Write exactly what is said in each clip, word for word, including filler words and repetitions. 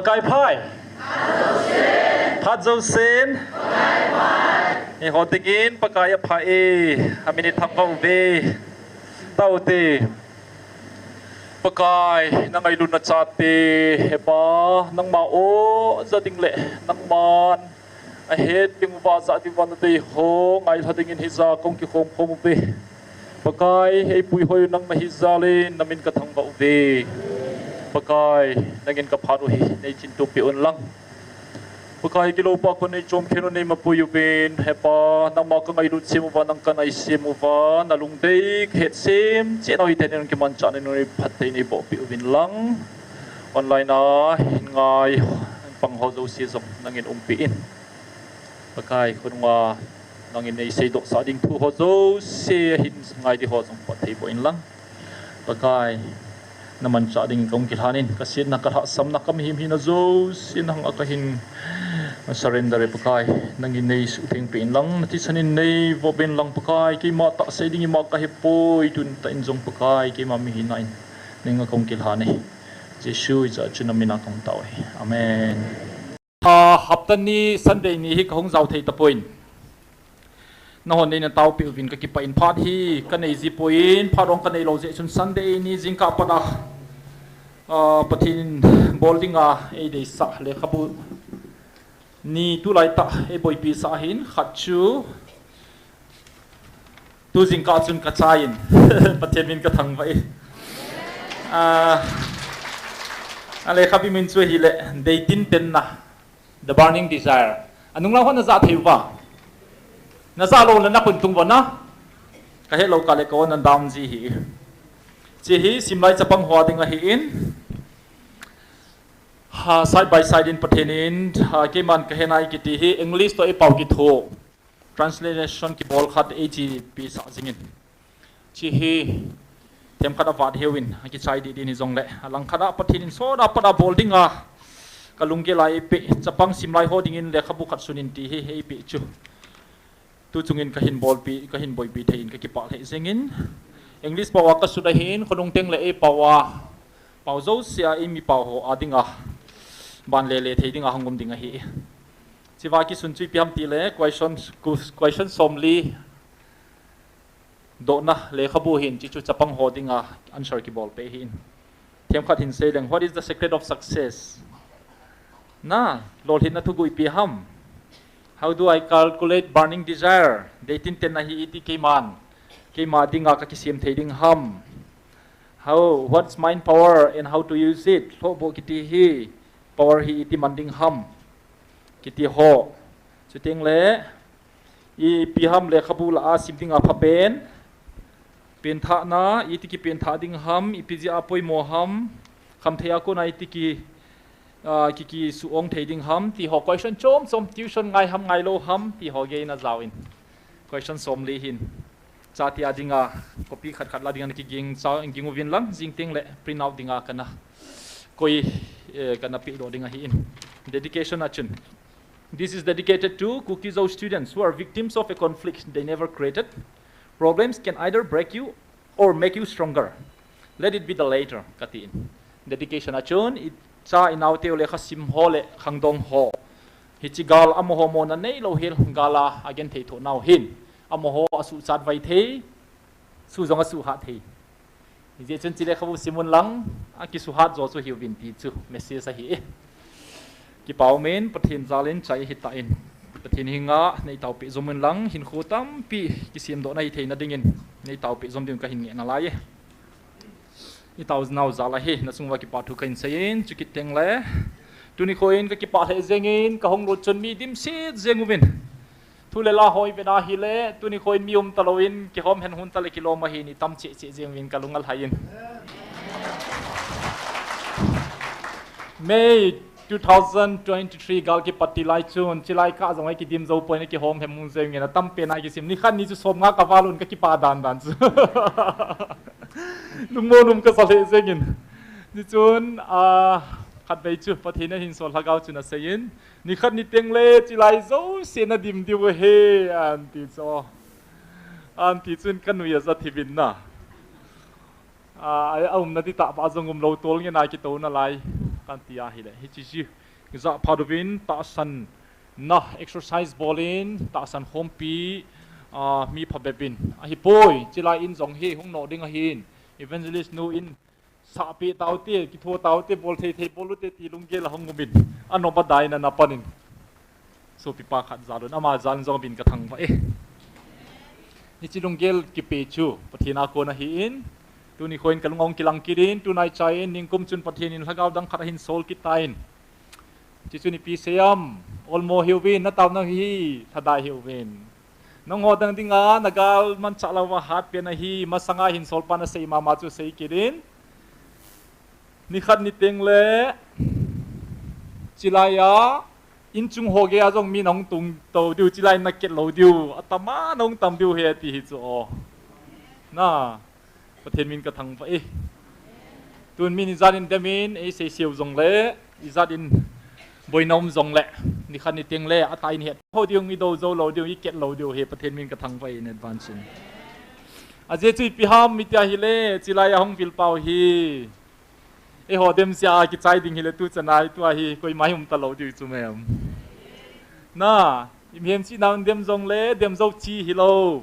Pakai pha e. Phat jousen. Eiho dingin Pakai apha e. Amin ithangvah uve. Tao te. Pakai, na ngailutna chate, he Pa, nangma o, ja ding le, nangman ahet ding uva, ja ding uva nadei ho ngailha dingin hijeh a kahung kikhom khom uve. Pakai, eipui hoi nang nahi jal in, namin kathangvah uve. Pakai, nangin kaphat u hi, neichingtup peh un lang. Pakai, kilopa kon neichom khen u, neimapui uvin, he Pa, nangma kangailut sem uva, nang kanaisem uva, nalungdei kahet sem cheh nau hiten, nangin kimanchah nei, nangin phatthei neiboh peh uvin lang. Online a hin ngai pang ho jouse jong nangin umpi in. Pakai, khonunga nangin neiseidoh sah ding thu ho jouse hin ngai ding ho jong phatthei boh in lang. Pakai, namanchah ding kahung kilhan in, kasetna, kalhahsamna, kamihim hina jouse nang a kahin surrender e Pakai, nangin neisuhtheng peh in lang, nathisan in neivop in lang Pakai, keima tah sei ding ima kahepoi, tun tah in jong Pakai, keima mihina in, nang a kahung kilhan e. Jesu ijat chun namin a kahung tao e. Amen. A, hapta ni Sunday ni hi kahung jao thei tapoi. Nahon neina taopeh uvin kakipah in, phat hi kanei jipoi, phat hung kanei lou jeh chun Sunday ni jingkah pat a, a, Pathen in bol dinga eideisah lekhabu ni tulai tah eiboipi sah ahin, khat chu tu jingkah chun kachai in, Pathen min kathangvah e. A, alekhabu min chu ahile, Deitintenna, The Burning Desire. Anung lang hon naja thei uva? Naja lou le nakhut tung uva na? Kahet lou kah le ka on adown ji hi. Hiche hi simlai chapang ho dinga ahin. Ha, side by side in Pathen in, ha, keiman kahe nai kiti hi English toh eipao kitho. Translation kibol khat eichipi sah jingin. Hiche hi themkhat avat heuvin, akichai dih dih in hijongle, alangkhat a Pathen in sot a pat a bol dinga kalunggel a eipeh, chapang simlai ho dingin lekhabu khat sunin ti hi eipeh chu. Tu chungin kahin bolpi, kahin boipi thei in kakipah lheh jengin. English pao a kasut ahin, khonung teng le eipao a, pao jouse a eimi pao ho a dinga ban lele thei dinga hung um ding ahi. Hichea kisun chu ipi ham tile, question, question somli dohna lekhabu ahin, hiche chu chapang ho dinga answer kibol peh ahin. Themkhat hin sei leng, what is the secret of success? Na, lolhinna thuguh ipi ham? How do I calculate burning desire? Deitintenna hi iti keiman, keima dinga kakisem thei ding ham? How, what's mind power and how to use it? Lhohboh kiti hi power hi iti man ding ham? Kiti ho. Chuteng le, ipi ham lekhabu lah a sim dinga phapen, penthahna, iti kipenthah ding ham, ipi jeh a poimo ham, khamthei a kona iti ki, a, ki, kisuong thei ding ham, ti ho question chom chom, tuition ngai ham, ngailou ham, ti ho gei najaovin. Question somli hin. Chate a dinga, copy khat khat la dinga nakiging cha, ging uvin lang, jing teng le print out dinga kana koi, eh, kana pehdoh ding ahin. Dedication a chun. This is dedicated to Kuki-Zo students who are victims of a conflict they never created. Problems can either break you or make you stronger. Let it be the latter, katin. Dedication a chun, icha inaoteu lekha sim ho le khangdong ho. Hiche gal amaho mona neilou hel gal a agenthei thoh nau hin. Amaho asuhchat vai thei, suh jong asuhhat thei. Hijeh chun hiche lekhabu sim un lang, akisuhhat jo chu hiuvin ti chu message ahi e. Kipa umin, Pathen jal in chai ahitan. Pathen henga neitaopeh jom un lang, hinkho tampi kisemdoh nahi theina dingin neitaopeh jom ding kahin ngeh nalai e. Itaonau jal ahi, nachunguva kipa thu kahin seiyin, chukit teng le. Tuni nikho in kakipah lheh jengin, kahung lut chun mi dimset jeng uvin. Thu le la ho ivet a ahile, tuni nikho in mi umtalouvin, kihom hen hun tale kilom ahin, itam cheh cheh jeng uvin kalung alhai in. May two thousand twenty-three gal kipat til lai chun, chilai kah jong ei kidim jou poi, kihom hem jeng uvin, atam pen a kisim. Nikhat ni chu somnga kaval un kakipa dan dan chu. Lungmon um kasa lheh jengin. Hichun, a, khatvei chu Pathen in ahinsol lhagao chun aseiyin. Nikhat niteng le chilai jouse nadim diu ahi, anti chu. Anti chun kanui aja thivin na. A, a, aumna ditah pa jong umlou tol ngen a kitou nalai. Kan ti ahile, hiche chu, ja phat uvin tahsan na exercise bolin, tahsan khompi, ah, mi phabep in. Ahipoi, chulai in jong hi hung noh ding ahin. Evangelist nu in, sahpi taute, kitho taute, bol thei thei bol ute ti lunggel ahung umin. Anom a dai na na panin. Sopipa khat jal un, ama jal in jong min ka thangvah e. Hiche lunggel kipe chu, Pathen a kon ahin. Tuni khoin ka lung ahung kilang kit in, tunai chai in, ningkum chun Pathen in lhagao dang khat ahin sol kit tan. Chuchu ipi sei am, olmo hiuvin, na taona hi, lhadai hiuvin. Nangho dang dinga, na gal manchah louva hat pen ahi, masanga hin solpan asei mama chu sei kit in. Nikhat niteng le, chulai a, inchung ho geiya jong mi nahung tung to diu, chulai na ket lou diu, atama nahung tam diu ahi ti hi chu o. Na, Pathen min ka thangvah e. Tun min ijat in dem in, ei sei seu jongle, ijat in boina um jongle, nikhat niteng le, atah in het ho diu, i do jou lou diu, i ket lou diu ahi, Pathen min ka thangvah e in advance in. Ajeh chu ipi ham iti ahile, chulai a hung vil pau hi. Eiho dem sia kichai ding hile tu chanai tua hi koima hi um talou diu chu mem. Na, i mihem chihna in dem jongle, dem jou chi hilou.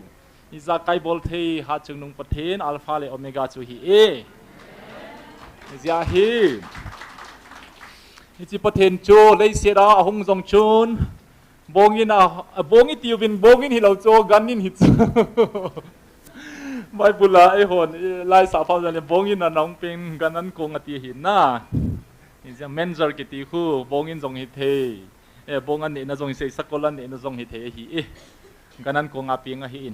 Ijakai bol thei Hatchungnung Pathen, Alpha le Omega chu ahi e. Ijeh hi. Hiche Pathen chu, leiset a ahung jong chun. Bongin a, a bongin tiuvin, bongin hilou chu, ganin hi chu. Bible a eihon, eh, laisah pha jong le, bongin a nahung peng, gan ankong ati ahi na. Ijeh a manger kiti khu, bongin jong hithei. Eh, bong an nehna jong hithei, sakol an nehna jong hithei ahi e. Gan ankong a peng ahin.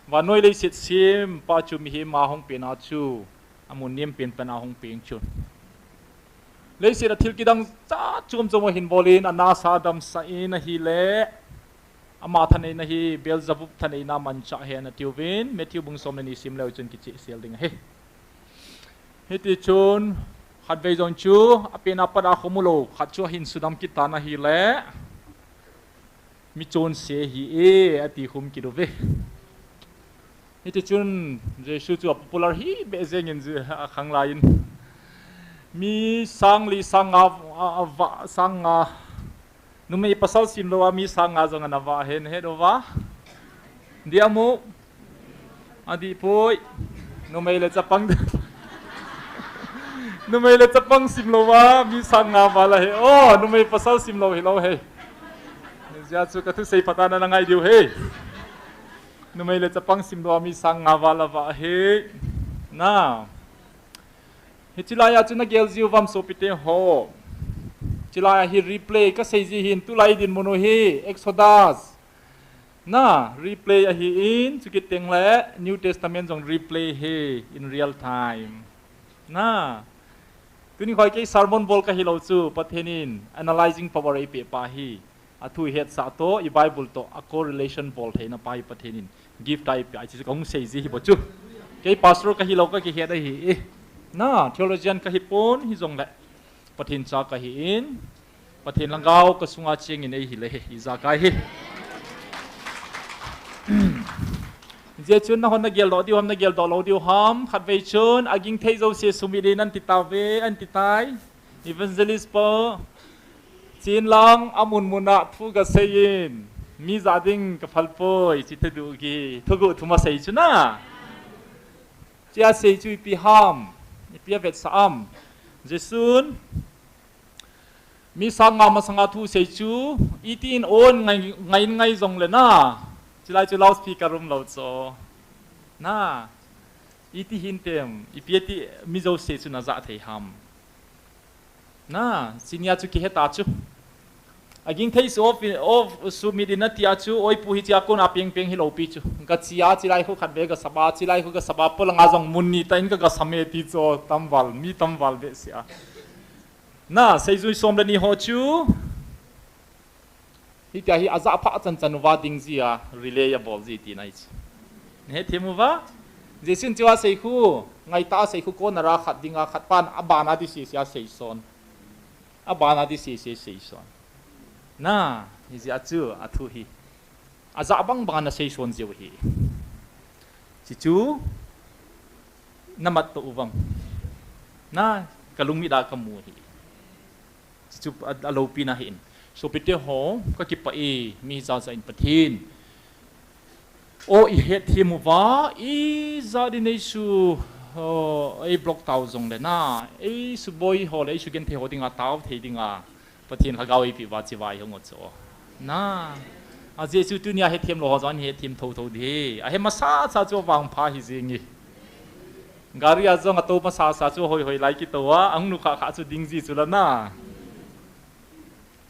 Vannoi leiset sempa chu mihem a hung pen a chu. Amun nem pen pen a hung peng chun. Leiset a thil kidang cha chom chom ahin bolin, anasa damsah in ahile, ama thaneina hi Beelzebub thaneina manchah ahi atiuvin, Matthew bung som le ni sim leu chun kichehsel ding ahi. Hiti chun, khatvei jong chu, apen apat a khomu lou, khat chu ahin sudam kit tan ahile, mi chonse ahi e, ati khum kit uve. Hiti chun Jesu chu a popular hi beh jengin, a khang laiyin. Mi sang li sang nga, a, a vah sang nga. Numei pasal simlou a mi sang nga jong ana vah ahi, nahet uva. Dia mu. Adih poi. Numei le chapang. Numei le chapang simlou a mi sang nga val ahi. Oh, numei pasal simlou hilou ahi. Hijeh chun ka thusei phat a na ngai diu ahi. Numei le chapang simlou a mi sang nga val avah ahi. Na. Hiche laiya chu na gel jiu vam sopite ho. Hiche laiya hi replay ka sei ji hin tulai dinmun u hi Exodus. Na, replay ahin, chukit teng le New Testament jong replay hi in real time. Na, tuni khoi kei sermon bol ka hilou chu, Pathen in analyzing power eipeh pa hi. Athu ihetsah toh, i Bible toh, a correlation bol theina pa hi Pathen in gift a eipeh a, hiche chu kahung sei ji hi bou chu. Kei pastor ka hilou ka kihet ahi e. Na, theologian ka hipon, hijongle. Pathen cha ka hin, Pathen lhagao ka sunga chengin eihil ahi, ijakai hi. Hijeh chun nahon na geldoh diu ham, na geldoh lou diu ham, khatvei chun, aging thei jouse sumit in ahin ti tauve, ahin ti tai. Evangelist pa, chen lang, amun mun a thu gasei in, mi ja ding kaphal poi, chuti thuguh ki, thuguh thum asei chu na. Chea sei chu ipi ham, ipi avetsah am. Jesun, mi sang nga masanga thu sei chu, iti in on ngai, ngai, ngai jongle na. Chulai chu loudspeaker um lou chu. Na, iti hintem, ipi ati mi jouse chu na ja thei ham. Na, chunia chu kihe ta chu. Aging thei su of, of sumit in ati a chu, oi pu hichea kona peng peng hilou pi chu. Gache a, chulai khu khatvei gasap a, chulai khu gasap a, polanga jong mun ni tah in ka gasam e ti chu, tamval, mi tamval behseh a. Na, seijui som le ni ho chu. Hitia hi ajah pha chan chan uva ding jia, relay abol ji tina ahi chu. Nahethem uva? Jesun chua sei khu, ngaitah a sei khu, corner a khat dinga khat pan, abana di sese a seison. Abana di sese seison. Na, hijeh a chu, athu hi. Ajah bang banga na seison jiu hi. Chuchu, na mat toh uvem. Na, ka lungmit a ka mu hi. Chu a, a lopi na hin. Sopite ho, ka kipah e, mi jaja in Pathen. O i hetthem uva, i jat in eisu, o, ei block tau jong le na, eisu boi ho le, eisu genthei ho dinga tau thei dinga, Pathen lhagao eipe uva chibai hung o chu. Na, a Jesu tunia hetthem lou ho jong hetthem thotho di. A he masa sa chu vangpha hi jing e. Gari a jong a to masa sa chu hoi hoi lai kito a, ahung nukha kha chu ding ji chu la na.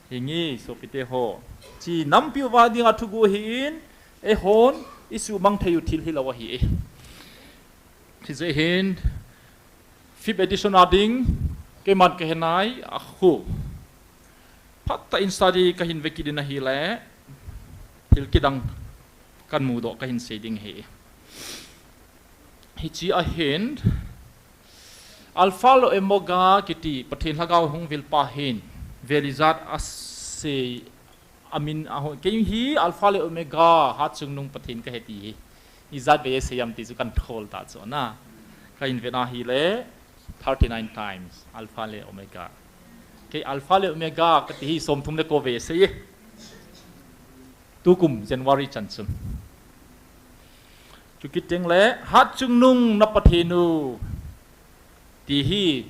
Hi nge, sopite ho. Chi nampi uva dinga thugu hi in, eihon, i sumang thei u thil hilou ahi e. Hijeh hin, fifth edition a ding, keiman ka he nai, a khu. Phatah in study ka hin ve kit in ahile, thil kidang kan mudoh ka hin sei ding hi. Hichi a hin, Alpha le Omega kiti, Pathen lhagao hung vil pa hin, vel ijat a sei, a min a ho, kei hi Alpha le Omega, hatchungnung Pathen ka he ti hi. Ijat vei a sei am ti chu kan thol ta chu na. Ka hin ve na hile, thirty-nine times, Alpha le Omega. Kei Alpha le Omega ka ti hi somthum le ko vei a sei e. Tukum January chan chun. Chu kit teng le, hatchungnung na Pathen u. Ti hi,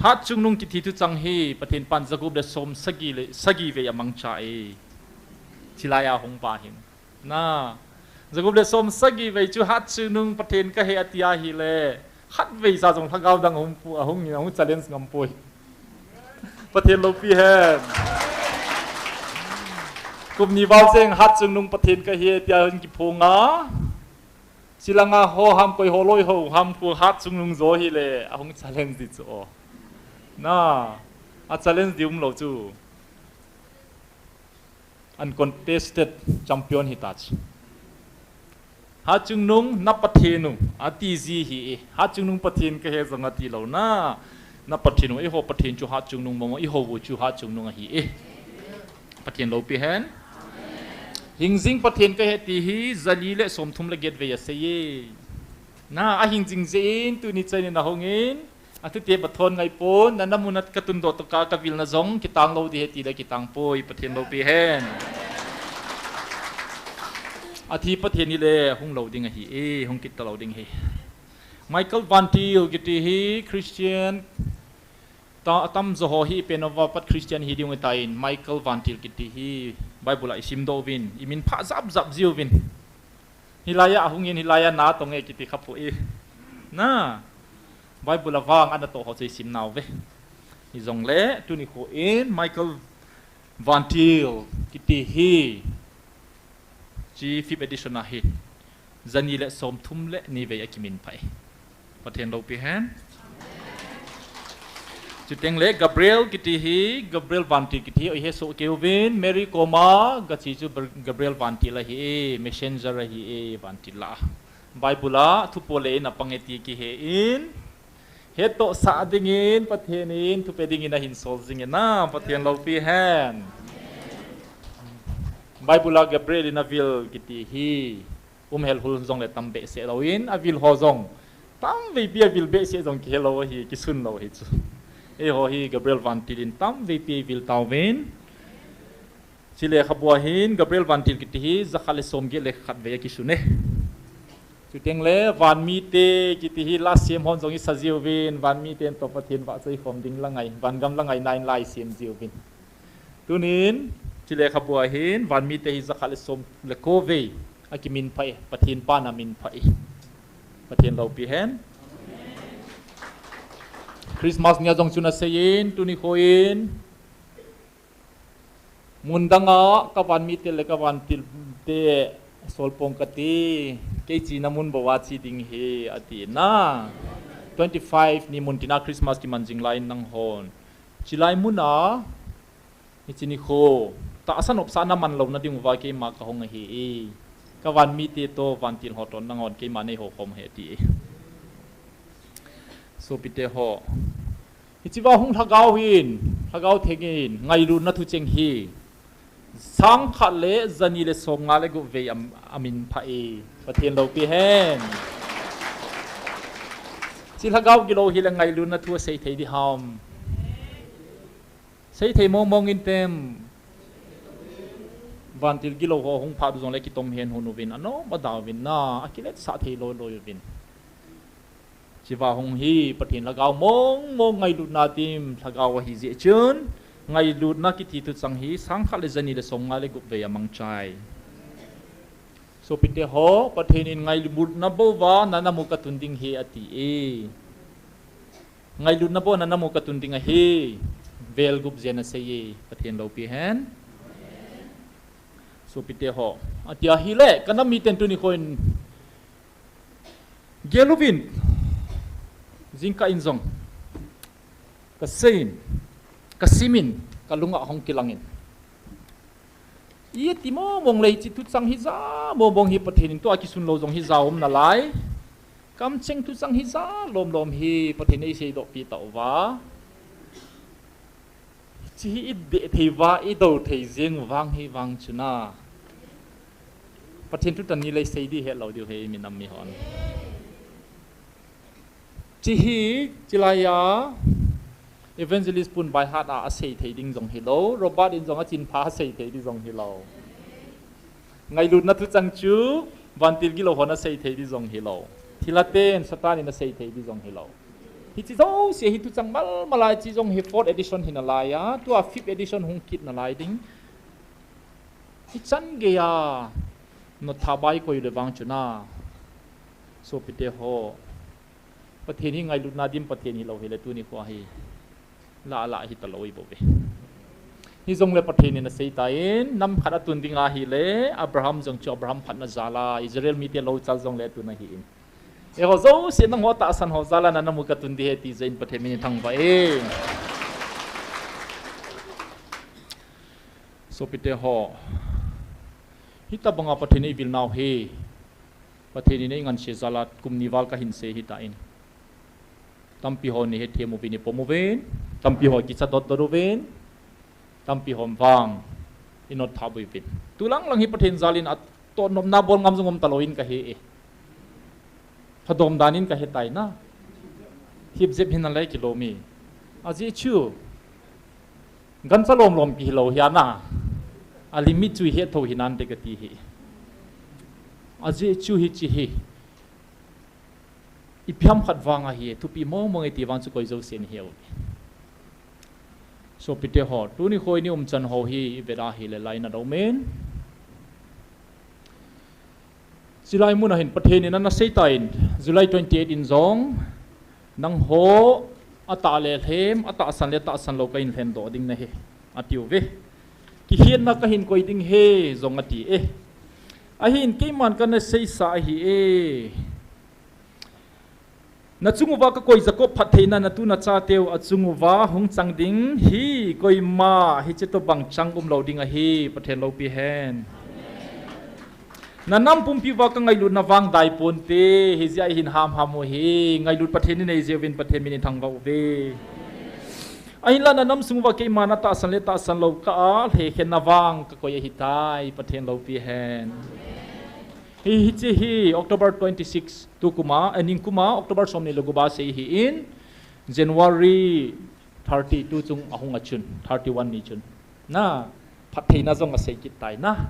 hatchungnung kiti thuchang hi, Pathen pan jagup le som sagi le, sagi vei a mangcha e. Chilai a hung pa hin. Na, jagup le som sagi vei chu hatchungnung Pathen ka he a ti ahile, khat vei sa jong lhagao dang hung pu, ahung, ahung challenge ngam poi. Pathen lopi hen. Kum ni val cheng hatchungnung Pathen ka hi a ti a hin kiphong a. Chilanga ho ham koi ho loi ho ham khu hatchungnung jo hile, ahung challenge di chu o. Na, a challenge di umlou chu. Uncontested champion hi ta chu. Hatchungnung na Pathen u, ati ji hi e. Hatchungnung Pathen ka he jong ati lou na. Na Pathen u, eiho Pathen chu hatchungnung mong, eiho u chu hatchungnung ahi e. Pathen lopi hen. Hingjing Pathen ka he ti hi, jali le somthum le get vei a sei e. Na, a hingjing jeh in, tuni chan in ahung in, a thute bathon ngai pon, na, na mun a ka tundoh to ka, ka vil na jong, kitang lou di he ti le kitang poi, Pathen lopi hen. A thi Pathen hile, hung lou ding ahi e, hung kit ta lou ding hi. Michael Van Til kiti hi, Christian, Ta, atam jo ho hi i pen uva pat Christian hi ding u tai in, Michael Van Til kiti hi Bible a i simdoh uvin, i min pha jap jap jiu vin. Hilai a ahung in, hilai a na tong e kiti kha poi. Na, Bible a vang ana toh ho chu i sim nau ve. Hijongle, tuni khu in Michael Van Til kiti hi, chi fifth edition a hi, jani le somthum le ni vei a kimin phah e. Pathen lopi hen. Chuteng le Gabriel kiti hi, Gabriel Van Til kiti hi, oi he soh kei uvin, Mary koma, gachi chu Ber-, Gabriel Van Til ahi e, messenger ahi e, Van Til la. Bible a, thupo le in apang e ti kihe in, Hettohsah dingin, Pathen in, thupe dingin ahin sol jingin a, Pathen lopi hen. Bible a Gabriel in avil kiti hi, umhel hul jong le tam behseh lou in, avil ho jong, tam veipi avil behseh jong kihe lou hi, kisun lou hi chu. Eiho hi Gabriel Van Til in tam veipi avil tauvin. Chi lekhabu a hin Gabriel Van Til kiti hi, jakhat le somget le khat vei a kisun e. Chuteng le, Vanmite kiti hi, la sem hon jong i sa jiuvin, Vanmite in toh Pathen vahchoi khom ding la ngai, vangam la ngai na in la i sem jiuvin. Tunin, chi lekhabu a hin, Vanmite hi jakhat le som le ko vei a kimin phah e, Pathen pan amin phah e. Pathen lopi hen. Christmas nia jong chun asei in, tuni kho in, Mun danga ka Vanmite le ka Vantilte solpong kati, kei china mun bou a che ding hi ati na. Twenty five ni mun tina Christmas kiman jing lai in nang hon. Chilai muna, hiche nikho, tahsa nopsahna man louna diuva keima kahung ahi e. Ka Vanmite toh Vantil ho toh nang hon keima nei houkhom ahi ati e. Sopite ho. Hichea hung Lhagao hin, Lhagao Theng in, ngailutna thucheng hi, sangkhat le jani le somnga le gup vei am, amin phah e. Pathen loupi hen. Hiche Lhagao gilou hi le ngailutna thu asei thei ding ham. Seithei mong mong in tem. Vantil gilou ho hung phat u jongle kitom hen hon uvin, anom ada uvin na, akiletsah thei loi loi uvin. Hiche va hung hi Pathen lhagao mong mong ngailutna dim lhagao ahi jeh chun, ngailutna kiti thuchang hi sangkhat le jani le somnga le gup vei amangchai. Sopite ho, Pathen in ngailutna bou va nanam u katun ding ahi ati e. Ngailutna bou nanam u katun ding ahi. Vel gup jen asei e, Pathen loupi hen. Sopite ho, ati ahile, kanam miten tuni khoin gel uvin, jingkah in jong kasei in, kasimin, kalunga hung kilang in. Iti mong mong le hiche thuchang hi ja mong mong hi Pathen in tua kisun lou jong hi ja um nalai. Kamcheng thuchang hi ja lom lom hi Pathen in eisei doh pi tauva. Hiche hi idei thei uva, idou thei jeng u vang hi vang chuna, Pathen thutan ni le sei di het lou diu hi minam mihon. Hiche hi, chilai a Evangelist pun baihat a asei thei ding jong hilou, Robert in jong achin pha asei thei di jong hilou. Ngailutna thuchang chu vantil gilou hon asei thei di jong hilou. Thilha ten Satan in asei thei di jong hilou. Hiche jouse hi thuchang mal mal a, hiche jong hi fourth edition hi nalai a, tua fifth edition hung kit nalai ding. Hichan gei a notthap a ikoi le vang chuna, sopite ho, Pathen hi ngailutna dim Pathen hilou hile tuni khoa hi la la hita lou ibou ve. Hijongle Pathen in asei tan, nam khat atun ding ahile, Abraham jong chu Abraham phatna jal a, Israel mite louchal jongle atun ahi in. Eiho jouse nangho tahsan ho jal a nanam u katun ding ahi ti jeh in Pathen min in thangvah e. Sopite ho, hitobang a Pathen in eivil nau hi, Pathen in eingansei jal a kum ni val kahin sei hitan. Tampi hon ihethem uvin, ipom uvin, tampi ho kicha dot dot uvin, tampi hon vang inotthap uvin. Tulang lang hi Pathen jal in atoh nopna bol ngam jong um talou in kahe e. Phadom dan in kahe tai na. Hip jep hin alai kilom e. Ajeh chu, gancha lom lom kihi lou hi ana. A limit chu ihet thou hinante kati hi. Ajeh chu hiche hi, ipi ham khat vang ahi, thupi mong mong e ti vang chu koi jousen ihet u. Sopite ho, tuni khoi ni umchan ho hi ivet ahile lainat aumin. Chulai mun a hin Pathen in ana sei tan, July twenty-eight in jong, nangho atah le alhem, atahsan le tahsan lou kahin lhendoh ding nahi, ati uve. Kikhenna kahin koi ding ahi jong ati e. Ahin keiman kana seisa ahi e. Nachung uva kakoi Jacob phattheina, natu nachateu achung uva hung chang ding hi koima hiche tobang chang umlou ding ahi, Pathen loupi hen. Nanam pumpi uva kangailutna vang dai ponte, hijeh a ihin hamham u hi, ngailut Pathen inei jeh uvin Pathen min in thangvah uve. Ahinla nanam sung uva keiman atahsan le tahsan lou kah a lhekhenna vang kakoi ahitai, Pathen loupi hen. Hi, hiche hi October twenty-six, tukum a, eh, ningkum a, October somni le gup a sei ahin, January thirty-two chung ahung a chun, thirty-one ni chun. Na, phattheina jong asei kit tai na.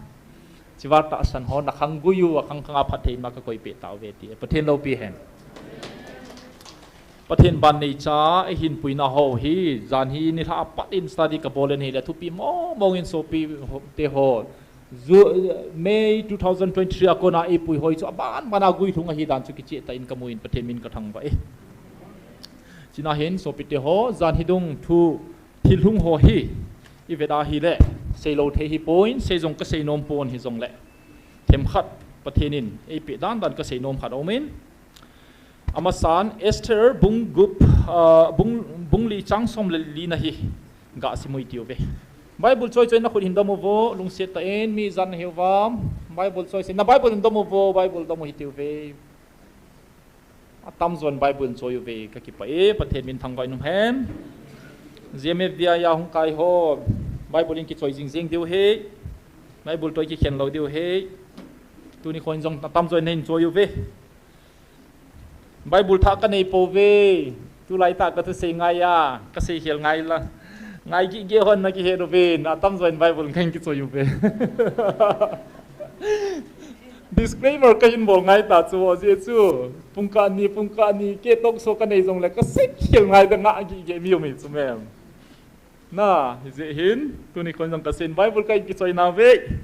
Hiche va tahsan ho, nakhang gui u, akhang khang a phattheina kakoi peh tauve ti. Pathen loupi hen. Pathen ban neicha, eihin puina ho hi, jan hi nilhah a pat in study kabol in ahile, thupi mong mong in sopite ho. Ju-, May two thousand twenty-three a kona eipui ho chu aban ban a guilhung ahi dan chu kicheh tah in kamu in Pathen min kathangvah e. Chuna hin sopite ho, jan hi dung thu thil hung ho hi ivet ahile, seilou thei hipon, sei jong kasei nom pon hijongle, themkhat Pathen in eipeh dan dan kasei nom khat aumin. Amasan, Esther bung gup, ah, bung, bung li chang som le li na hi gasim u hitiuve. Bible choi choi in nakhut hin dom uvo, lungset tah in, mi ijat nahiuvam, Bible choi choi in, na Bible hin dom uvo, Bible dom u hitiuve. Atamjo in Bible choi uve, kakipah e, Pathen min thangvah in umhen. G M F D I a hung kai ho, Bible in kichoi jing jing diu ahi, Bible toh kikhen lou diu ahi. Tuni khon jong atamjo in hin choi uve. Bible thah kanei pouve. Tulai tah kathusei ngai a, kasei khel ngai la. Ngai gige hon na kihe uvin, atam join Bible ngai kichoi uve. Disclaimer kahin bol ngai ta chu, ajeh chu. Pungkah ni, pungkah ni, kei talk show kanei jongle, kasei khel ngai da ngai gige mi um hi chu mem. Na, hijeh hin, tuni khon jong kasei in Bible kahin kichoi nauve.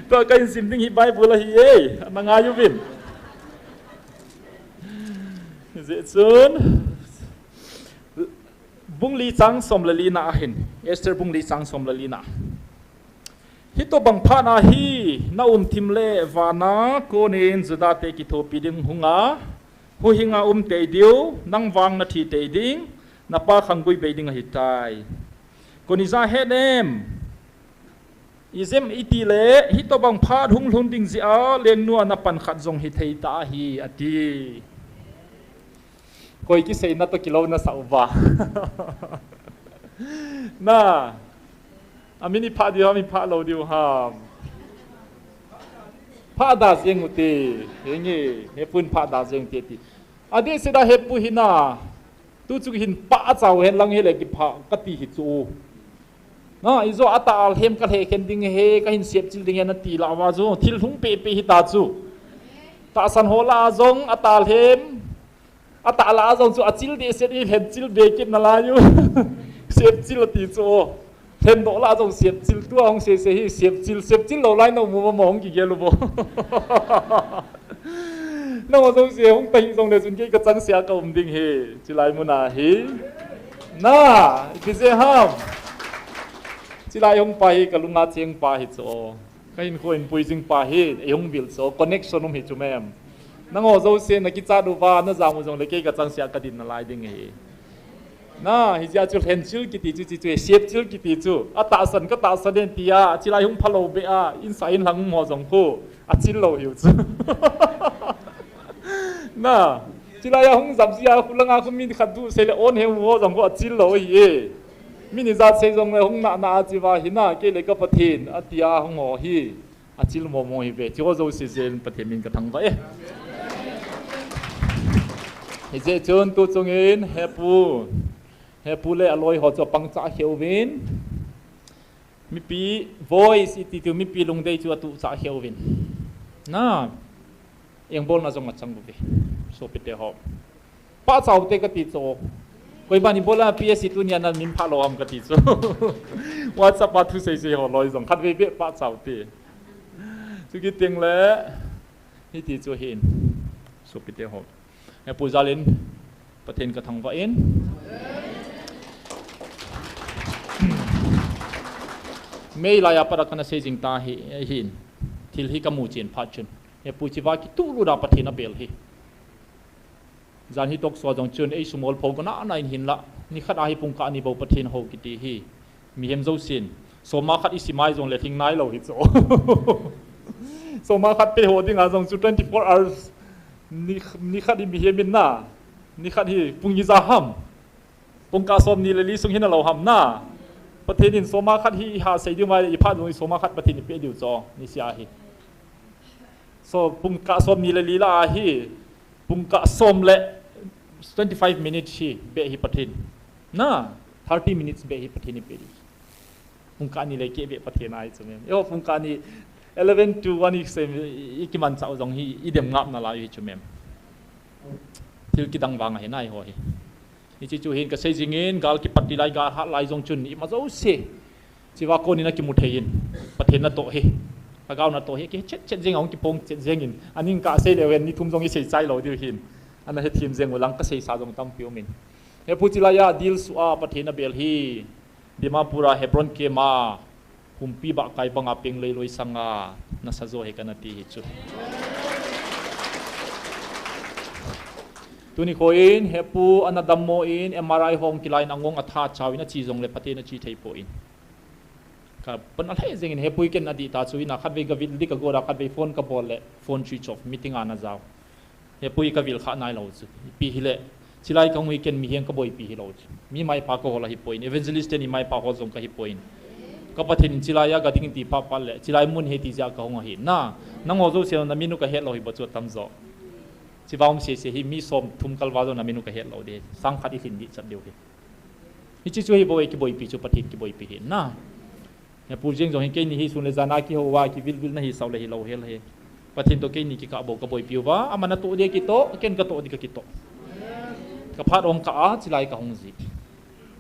Tua kahin sim ding hi Bible ahi e, ana ngai uvin. Hijeh chun, bung li chang som le li na ahin, Esther bung li chang som le li na. Hitobang phat a hi, na umthim le vana konin Juda te kithopi ding hunga, huhinga um tei diu, nang vang na thi tei ding, na pa khanggui bei ding ahitai. Koni ja het em? Ijeh iti le, hitobang phat hung lhun ding jeh a, lengnu a na pan khat jong hithei ta ahi, ati. Koi kiseina toh kilou nasa uva. Na. Amin i pha diu ham, i pha lou diu ham. Pha da jeng ute. Henge, hepu in pha da jeng ute ti. Adeh seh da hepu hi na. Tu chu hin pha chau hen lang hile kipha kati hi chu. Na, ijo atalhem kalhekhen ding he, kahin sepchil ding he nati lah uva chu. Thil hung pepe hita chu. Tahsan ho lah a jong atalhem. Atah lah a jong chu achil dehset in lhenchil be kit nalai u. Sepchil ati chu. Lhendoh lah a jong sepchil, tua hung sese hi sepchil, sepchil lou lai na um uva mo hung kigel uvo. Nangho jouse hung tahih jongle chun kei kachangseh a kaum ding hi, chilai mun a hi. Na, ipi jeh ham. Chilai hung pa hi kalunga cheng pa hi chu. Kahinkho in pui jing pa hi, eihung vil chu, connection um hi chu mem. Nangho jouse nakichat uva, najam u jongle kei kachangseh a kadin nalai ding ahi. Na, hijeh a chu lhenchil kiti chu, chi chu, sepchil kiti chu. Atahsan, katahsan den tia, chilai hung phalou beh a, insah inlhang um ho jong khu, achil lou hiu chu. Na, chilai a hung jam jia, khu langa khu mi khat duh sei le on he ho jong khu achil lou ahi e. Mi ni jat sei jongle hung nahna a chi uva hi na, kei le ka Pathen, atia hung ho hi. Achil momo hi ve, chiho jouse jeh in Pathen min kathangvah e. Hijeh chun tu chungin hepu, hepu le aloi ho chu apangcha khe uvin. Mipi voice iti chu mipi lungdei chu atuhcha khe uvin. Na, engbolna jong achang uve. Sopite ho. Pahcha ute kati chu. Koiman ibola P S C tunia namin phalou ham kati chu. WhatsApp a thu seisei ho loi jong khatvei beh pahcha ute. Chukit teng le, hiti chu hin. Sopite ho. Hepu jal in, Pathen kathangvah in. May lai a pat a kana sei jing ta hi, hin. Thil hi kamu chen phat chun. Hepu chiva kituh lut a Pathen abel hi. Jan hi talk show a jong chun, ei sumol pho kana na in hinla, nikhat a hi pungkah ni bou Pathen hou kiti hi. Mihem jousen, soma khat i simai jongle lhing nailou hi chu. Soma khat pe ho dinga jong chu twenty-four hours, ni, nikhat hi mihem in na, nikhat hi pung ija ham. Pungkah somni le li sung hi nalou ham na. Pathen in soma khat hi i ha sei diu mai le i phat jong i soma khat Pathen in pe diu chu, nisia hi. So, pungkah somni le li lah a hi, pungkah som le twenty-five minutes hi beh hi Pathen. Na, thirty minutes beh hi Pathen in pe diu. Pungkah ni le keh beh Pathen ahi chu mem. Eiho pungkah ni eleven to one i sem i, i kimanchah u jong hi, i dem ngap nalai hi chu mem. Thil kidang vang ahi nai ho hi. Hiche chu hin kasei jingin, gal kipat ti lai, gal hat lai jong chun, ima jouse. Chiva konin akimu thei in, Pathen natoh hi. Lhagao natoh hi, kichet chet jeng, ahung kipong chet jengin. Aning kasei leu hen, ni thum jong isei chai lou diu hin. Ana hethem jeng u lang kaseisa jong tampi umin. Hepu chilai a, dil sua, Pathen abel hi. Dimapur a Hebron kema, humpi bahkai banga peng leiloi sanga, nasa jo hi kana ti hi chu. Tuni khoin, hepu ana dammo in, M R I hong kilai in angong atha chau in achi jongle Pathen achi thei poi. Ka pan alheh jengin hepu hi ken adih ta chu ina khatvei ka vil ding ka gora khatvei phone ka bol le, phone switch off, meeting a na jao. Hepu hi ka vil kha nailou chu. Ipi hile, chilai ka hung hi ken mihem ka boipi hilou chu. Mi maipa ka hol ahi poi, evangelist ten i maipa hol jong ka hi poi. Ka Pathen in chilai a ka ding in ti pha pha le, chilai mun hi ti jeh a ka hung ahi. Na, nangho jouse na min u ka het lou hi bou chu atam jo. Chiva um sese hi mi som thum kalval jong na min u kahet lou ding. Sang khat i lhin ding chat diu hi. Hiche chu hi bou e, kiboipi chu Pathen kiboipi hi na. Hepu jeng jong hi keini hi sun le jan a kihou a, kivilvil na hi sau le hi lou hel hi. Pathen toh keini kikah bou kaboipi uva, aman atoh ding kitoh, ken katoh ding kakitoh. Kaphat ong kah a, chilai kahung ji.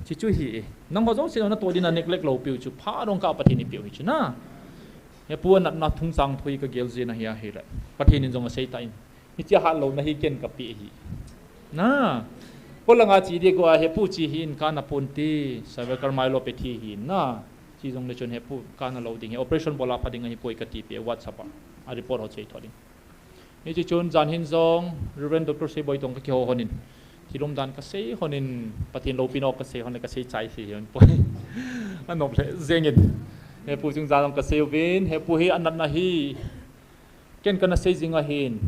Hiche chu hi e. Nangho jouse natoh ding na neglect lou piu chu, phat ong kah a Pathen ipeu hi chu na. Hepu anatna thung chang thu hi kagel jin ahi ahile. Pathen in jong asei tan. Hiche hatlouna hi ken kapeh hi. Na. Polanga chi ding ko a hepu chi hi in kana ponte, cervical myelopathy hi na. Chi jong le chun hepu kana lou ding hi. Operation bol a pha ding ahi poi kati peh WhatsApp a. A report ho chei tho ding. Hiche chun jan hin jong Reverend Doctor Seiboi toh kakihou lhonin. Thil umdan kasei lhonin, Pathen loupina kasei lhon le kasei chai sei lhon poi. Anop le jeng in. Hepu chung jan jong kasei uvin, hepu hi anatna hi. Ken kana sei jing ahin.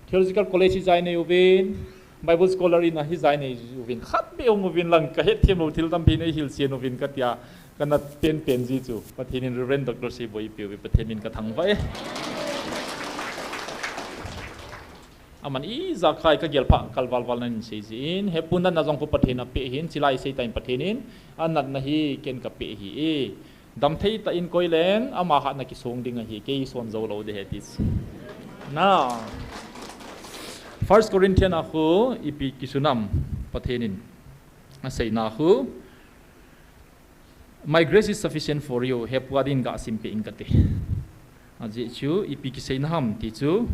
Theological College hi jai nei uvin, Bible Scholar in a hi jai nei uvin. Khat beh hung uvin lang kahet them lou thil tampi nei hilchen uvin katia. Kana penpen ji chu. Pathen in Reverend Doctor Seiboi ipeu hi Pathen min kathangvah e. Aman ijakai kagel pha kalvalval nan sei jin. Hepu natna jong khu Pathen apeh hin, chilai sei tan Pathen in. Anatna hi ken kapeh hi e. Damthei tah in koi leng, ama hatna kisong ding ahi, kei son jou lou ding ahi ti. Na. First Corinthian a khu, ipi kisun ham, Pathen in. Aseina khu. My grace is sufficient for you, hepu a din gasim peh ing kate. Ajeh chu, ipi kiseina ham ti chu.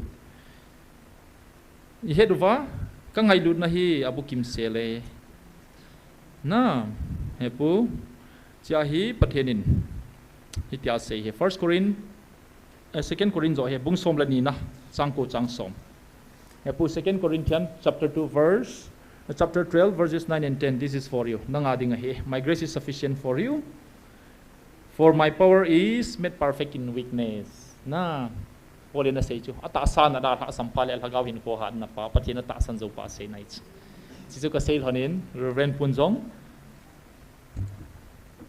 Ihet uva, kangailutna hi abukim sel e. Na, hepu, chia hi Pathen in. Hitia asei hi. First Corinth, eh, Second Corinth joh hi, bung som le ni na, chang ko chang som. Hepu Second Corinthians chapter two verse, uh, chapter twelve verses nine and ten, this is for you. Nanga ding ahi. My grace is sufficient for you. For my power is made perfect in weakness. Na, Paul in asei chu. Atahsa na dalhah sampha le lhagao hinkho hatna pa, Pathen atahsan jou pa asei nai chu. Chuchu kasei lhonin, Reverend Pun jong.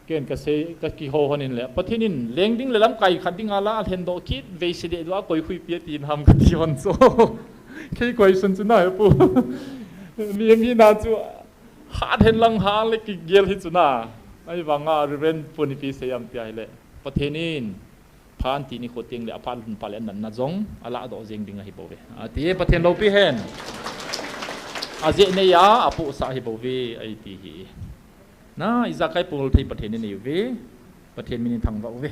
Ken kasei, kakihou lhonin le. Pathen in, leng ding le lamkai khat ding ala, alhen doh kit, vei se deh doh a, koi khui pia tin ham kati lhon chu. Kei koi sun chu na hepu. Mi, mi na chu. Hat hen lang ha le kigel hi chu na. Ahivanga Reverend Pun ipi sei ham tia hile. Pathen in phan ti nikho teng le aphat lhun pha le anatna jong alah doh jeng ding ahi bou ve. Ati e Pathen loupi hen. Ajeh nei a apohsah ahi bou ve, ati hi. Na, ijakai pol thei Pathen in eiu ve. Pathen min in thangvah u ve.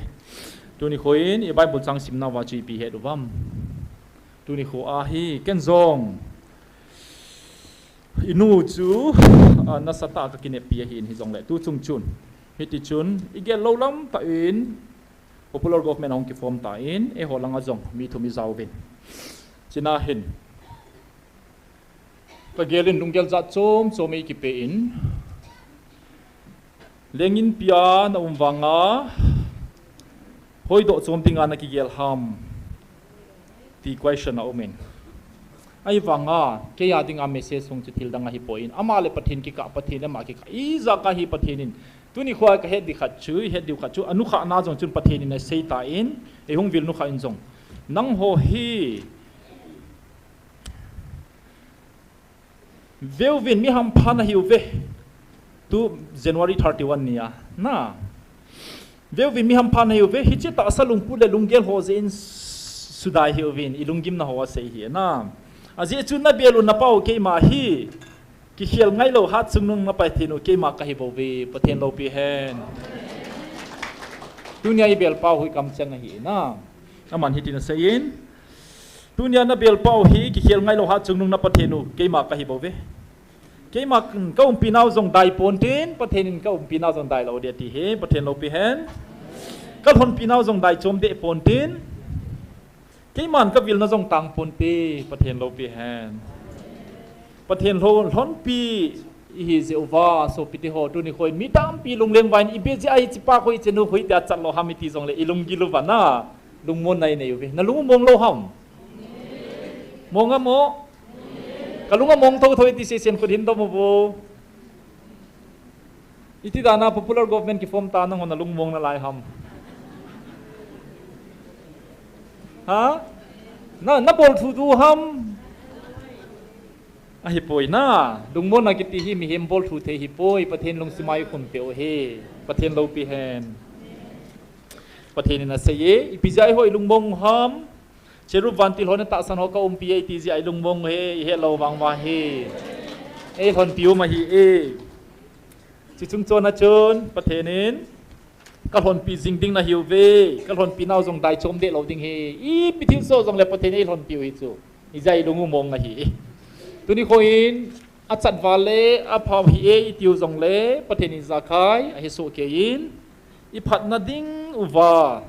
Tuni kho in i Bible chang simna uva chu ipi het u vam. Tuni kho a hi ken jong. I nu chu, ah, nasatah a kakineppi ahin hijongle, tu chung chun. Hiti chun, igel lou lam tah in, popular government ahung kiform tan, eiho langa jong, mi thum ija uvin. China hin, kagel in lunggel jat chom chom eikipe in, Lengin pia na um vanga, hoidoh chom dinga na kigel ham, ti question a um in. Ahivanga, kei a dinga message hung chu thil dang ahi poi in. Ama le Pathen kikah, Pathen le ama kikah. Ijakai hi Pathen in. Tuni kho a kahet ding khat chu, het diu khat chu, anukhah na jong chun Pathen in asei tan, eihung vil nukhah in jong. Nangho hi, Veuvin, mi hampha nahiuve. Tu January thirty-one nia. Na. Veuvin, mi hampha nahiuve. Hiche tahsa lungput le lunggel ho jeh in sudai hiuvin. I lunggimna ho asei hi. Na. Ajeh chu nabel u napau keima hi. Kikhel ngailou hatchungnung na Pathen u keima kahi bouve. Pathen loupi hen. Tunia ibel pau hi kamcheng ahi na. Aman hitin asei in. Tunia nabel pau hi, kikhel ngailou hatchungnung na Pathen u, keima kahi bouve. Keima kaumpi nau jong dai pontin, Pathen in kaumpi nau jong dai lou ding ati hi, Pathen loupi hen. Kalhonpi nau jong dai chom deh pontin. Keiman kavilna jong tang ponte, Pathen loupi hen. Pathen lhon, lhonpi ihi jeh uva, sopite ho, tuni kho in mi tampi lungleng uva in, ipi jeh a hichepa kho hichenu kho hitia chat lou ham iti jongle, ilunggil uva na. Lungmonna inei uve. Nalung u mong lou ham? Mong a mo? Kalung among thotho iti sesen khut hin dom uvo. Iti dana popular government kiform ta nanghon nalung mong nalai ham? Ha? Na, nabol thu tu ham? Ahipoi na, lungmonna kiti hi mihem bol thu thei hipoi, Pathen lungsim a i khum peh u hi, Pathen loupi hen. Pathen in asei e, ipi jeh a eiho i lungmong u ham, cherub vantil hon atahsan ho ka umpi e, iti jeh a i lungmong u hi, i het lou vang uva hi. Ei lhonpi u ahi e. Chuche chung chon a chun, Pathen in, ka lhonpi jing ding nahiuve, ka lhonpi nau jong dai chom deh lou ding ahi, ipi thil soh jongle Pathen in ei lhonpi u hi chu. Ijeh a i lung u mong ahi. Tuni kho in, achat val le, apha hih e, i tiu jongle, Pathen in ijakai, ahe soh kei in, i phatna ding uva.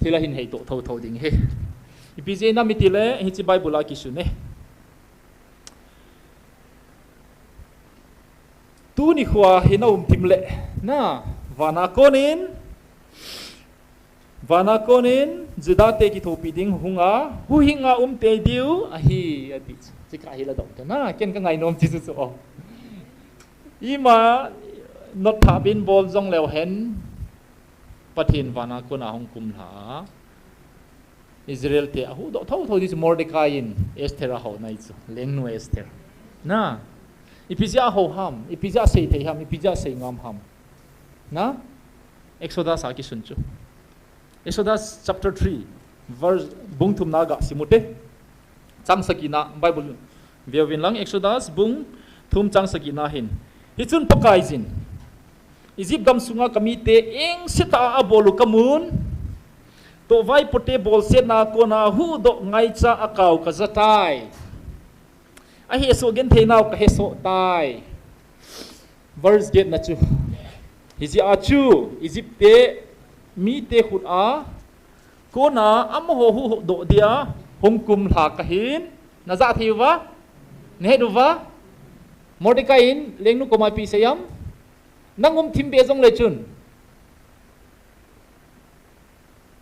Thil ahin hei toh thotho ding ahi. Ipi jeh inem itile, hiche Bible a kisun e. Tuni kho hi na um thim le, na, vana konin, vana konin, Juda te kithopi ding hunga, huhhinga um tei diu, ahi, ati. Chika hi la dong te na, ken ka ngai nom chi chu chu o. Ima, not tha bin bol jong leu hen, Pathen vana kona hung kum lha. Israel te ahuhdoh thotho ding chu Mordecai in Esther ahou nai chu. Lengnu Esther. Na. Ipi jeh a ahou ham, ipi jeh a sei thei ham, ipi jeh a sei ngam ham. Na. Exodus a kisun chu. Exodus chapter three, verse bung thum na ga sim u te. Chang sagi na, Bible vieuvin lang, Exodus bung thum chang sagi na hin. Hichun Pakaiyin, Egypt gam sunga ka mite engse tah a abol u ka mun, toh vaipote bolsetna a kona huhdoh ngaicha a kau ka ja tai. Ahesoh genthei nau ka hesoh tai. Verse get na chu. Hijeh a chu, Egypt te mite khut a kona amaho huhdoh dia hung kum lha ka hin. Na ja thei uva? Na het uva? Mordecai in lengnu koma ipi asei ham? Nang um thim be jong le chun,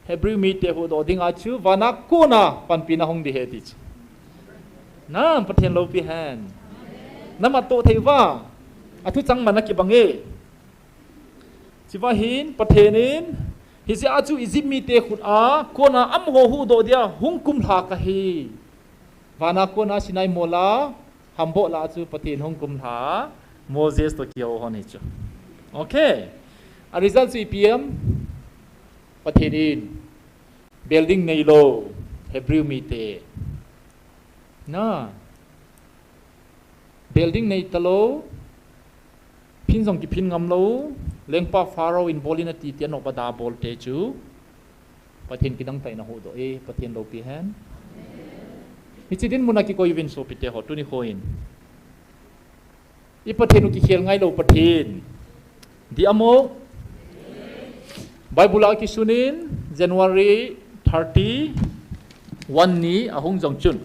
Hebrew mite huhdoh dinga chu vana kona panpina hung ding ahi ti chu. Na, Pathen loupi hen. Na mat toh thei uva? Athu chang man a kibang e. Chuva hin Pathen in, hijeh a chu Egypt mite khut a kona amaho huhdoh dia hung kum lha ka hi. Vana kona Sinai mol a, hamboh lah a chu Pathen hung kum lha, Moses toh kihou hon hi chu. Okay. A result chu ipi ham? Pathen in building neilou, Hebrew mite. Na. Building nei talou, phin jong kiphin ngam lou, lengpa Pharaoh in bol in ati tia nop a da bol te chu. Pathen kidang tah in ahuhdoh e, Pathen loupi hen. Hiche dinmun a kikoi uvin sopite ho, tuni kho in. I Pathen u kikhel ngai lou Pathen. Di amo. Bible a kisun in January thirty-one ni ahung jong chun.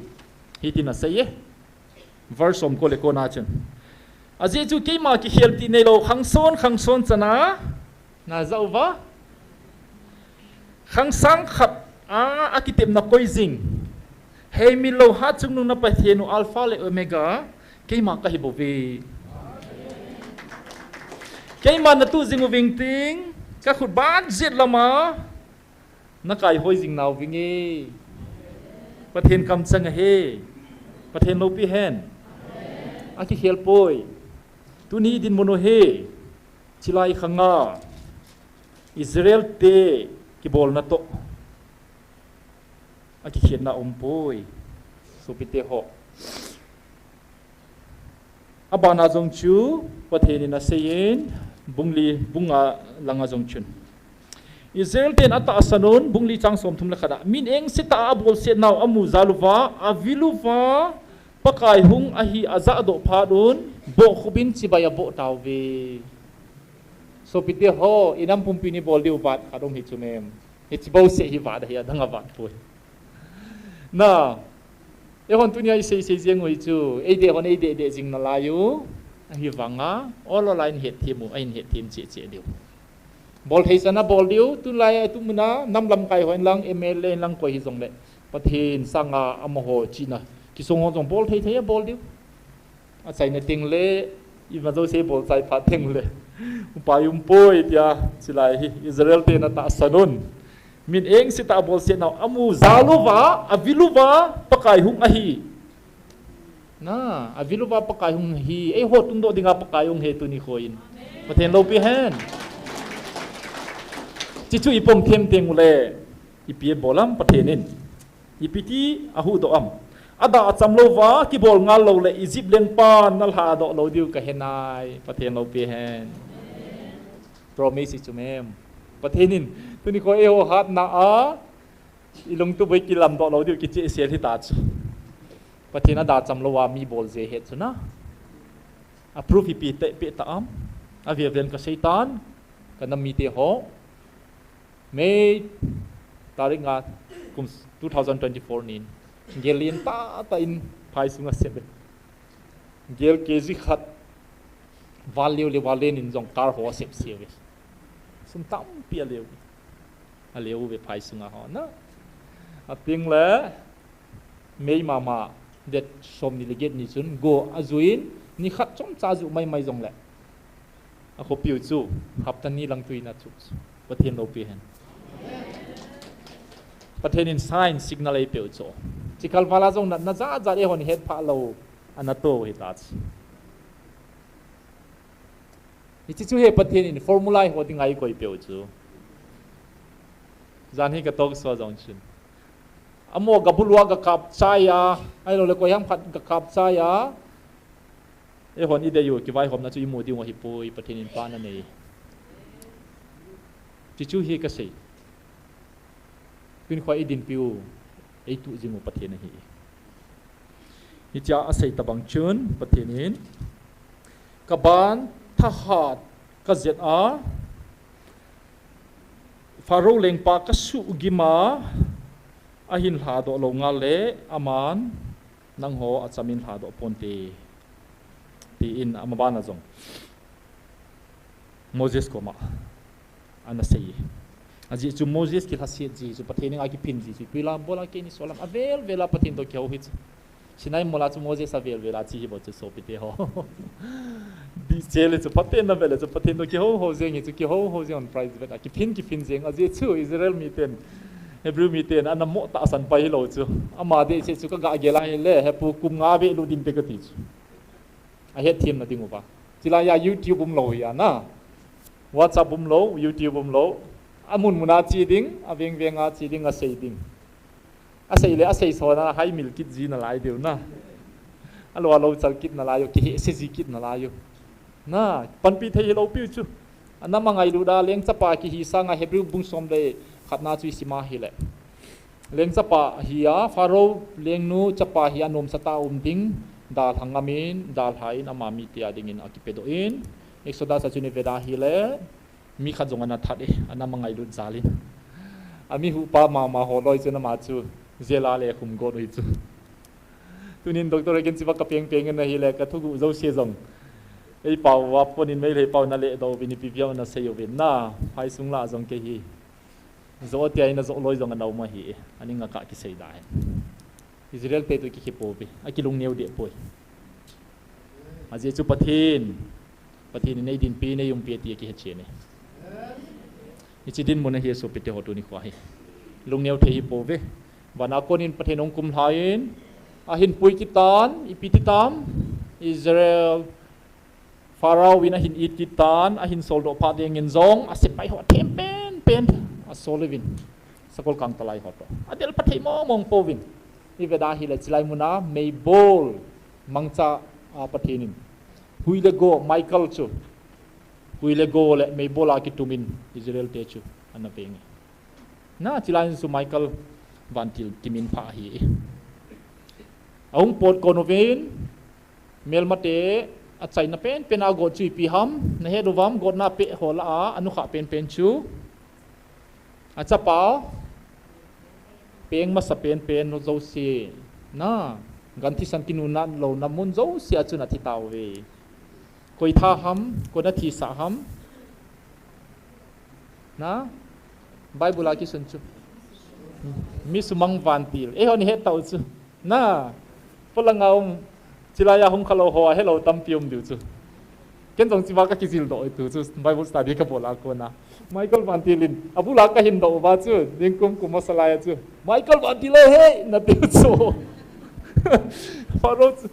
Hitin asei e. Verse som ko le ko na chun. Ajeh chu keima kikhel ti neilou khangson khangson chana. Na ja uva? Khang sang khat a, akitepna koi jing. Heimil lou hatchungnung na Pathen u Alpha le Omega, keima kahi bouve. Keima na tu jing uving ting, ka khut ban jet lama, na kaihoi jing nau vinge. Pathen kamchang ahi. Pathen loupi hen. Akikhel poi. Tuni dinmun u hi. Chilai khanga Israel te kibolna toh akikhetna umpoi. Sopite ho. Abana jong chu Pathen in aseiyin bung li bung nga langa jong chun. Israel ten atahsan un bung li chang somthum le khat a. Min engse tah a abolsetnau amu jal uva, avil uva, Pakai hung ahi ajahdoh phat un, bohkhup in chibai aboh tauve. Sopite ho, inam pumpi in ibol diu vat khat um hi chu mem. Hiche bouseh hi vat ahi, adang avat poi. Na, eihon tunia isei sei jeng u hi chu, eideh hon eideh deh jing nalai u, ahivanga, ol ol a in hetthem u, ahin hetthem cheh cheh diu. Bol thei chan a bol diu, tulai a tumuna, nam lamkai hon lang, M L A in lang koi hijongle, Pathen sanga amaho chihna, kisong hon jong bol thei thei a bol diu. Achaina teng le, ima jouse bol chai phat teng le. Upai umpoi tia, chilai hi, Israel ten atahsan un. Min engse tah a abolsetnau, amu jal uva, avil uva, Pakai hung ahi. Na, aviluva Pakai hung hi, eiho tungdoh dinga Pakai hung hi tuni khoin. Pathen loupi hen. Chichu ipom them teng ule, ipi bolam Pathen in. Ipi ti ahuhdoh am. Ada acham louva, kibol ngal lou le, Egypt lengpan nalhadoh lou diu kahenai. Pathen loupi hen. Promise ichu mem. Pathen in, tuni kho eiho hatna a, ilungtoboi kilamdoh lou diu kichehsel hita chu. Pathen ada acham louva mi bol je het chu na. Approve ipi ti peh ta am. Avel vel in kaseitan, kanam mite ho. May tarik nga kum two thousand twenty-four nin. Gel lentah tah in phai sunga sep e. Gel K G khat. Val leu le val len in jong car ho asep sep e. Sum tampi aleu. Aleu ve phai sunga ho na. Ating le May mama, date somni le get ni chun, go ajuiyin, nikhat chomcha aju maimai jongle. Akhopiu chu, hapta ni lang tuina chu. Pathen loupi hen. Pathen in sign signal eipeu chu. Chikal vala jong natna jat jat eihon hetphah lou, ana to hita chu. Hiche chu hi Pathen in formula eiho dinga eikoipeu chu. Jan hi ka talk show jong chun. Amaho gabulua gakap chai a, ahilou le koiham khat gakap chai a. Eihon idei u, kivaihomna chu imu diu ahipoi, Pathen in pan anei. Hiche chu hi kasei. Tun kho idinpiu, eituh jing u Pathen ahi. Hitia asei tabang chun, Pathen in, kaban thahat kajet a, Pharaoh lengpa kasuhgim a, ahin lhadoh lou ngal le, aman, nangho achamin lhadoh ponte, tin amabana jong. Moses koma ana sei. Ajeh chu Moses kilhaset ji chu Pathen in akiphin ji chu. Ipi lam bola keini solam avel vela Pathen toh kihou hi chu. Sinai mola chu Moses avel vela che hi bou chu sopite ho. Dihcheh le chu Pathen na vele chu Pathen toh kihou hou jeng hi chu kihou hou jeng on prize vet akiphin kiphin jeng ajeh chu Israel miten Hebrew miten ana mo tahsan pai hilou chu. Ama dihcheh chu kagah gel a hile hepu kum nga ve lut ding te kati chu. Ahetthem na ding uva. Chilai a YouTube umlou hi ana. WhatsApp umlou, YouTube umlou. Amun muna che ding, aveng venga che ding, asei ding. Asei le, asei sona, haimil kit ji nalai diu na. Alou, alou chal kit nalai u, kihehse ji kit nalai u. Na, panpi thei hilou piu chu. Ana mangailut a, leng chapa kihi sanga Hebrew bung som le khatna chu isim a hile. Leng chapa hi a, Pharaoh lengnu chapa hi a nomsa tah a um ding, dalha ngamin, dalha in ama mite a dingin akipedoh in, Exodus a chun ivet a hile, mi khat jong ana that e, ana mangailut jal in. Ami huhpa mama ho loi chun ama chu, jail a le khum got u hi chu. Tunin Doctor Regan chiva kapeng peng in ahile, kathuguh jouse jong. Eipao a ponin Meitei pao naledoh uvin ipi via nasei uvin na, phaisung lah jong kei hi. Joh tia ina joh loi jong ana um ahi, ani ngaka kisei da hen. Israel te toh kikhe pouve, akilungneo deh poi. Ajeh chu Pathen, Pathen in eidinpi, eiumpi ati akihe chen e. Hiche dinmun ahi sopite ho tuni kho hi. Lungneo thei hi pouve. Vana konin Pathen hung kumlha in, ahin pui kit tan, ipi ti tam, Israel Pharaoh in ahin it kit tan, ahin soldoh phat dingin jong, asepai ho athem pen pen, asol uvin. Sakol kangtalai ho toh. Adel pha thei mong mong pouvin. Ivet a hile chilai muna, meibol, mangcha a Pathen in. Hui le go, Michael chu. Hui le go le meibol a kitumin, Israel te chu, ana veng e. Na, chilai chu Michael vantil kimin pha ahi. Ahung pot kon uvin, Melmate achaina pen pen a got chu ipi ham, nahet uvam, gotna peh ho lah a, anukha pen pen chu. Achapa, peng masa pen pen jouse, na, gan thisan kinuna louna mun jouse a chun athi tauve. Koi tha ham, koi na thisah ham. Na, Bible a kisun chu. Mi sumang vantil. Eihon ihet tau chu. Na, polanga um, chilai a hung khalou ho, ahelou tampi um diu chu. Ken jong chiva kakijil doh tu chu, Bible study kabol a kona. Michael vantil in, abul a kahin doh uva chu, ningkum kum masa lai a chu. Michael vantil o he, natiu chu. Pharaoh chu,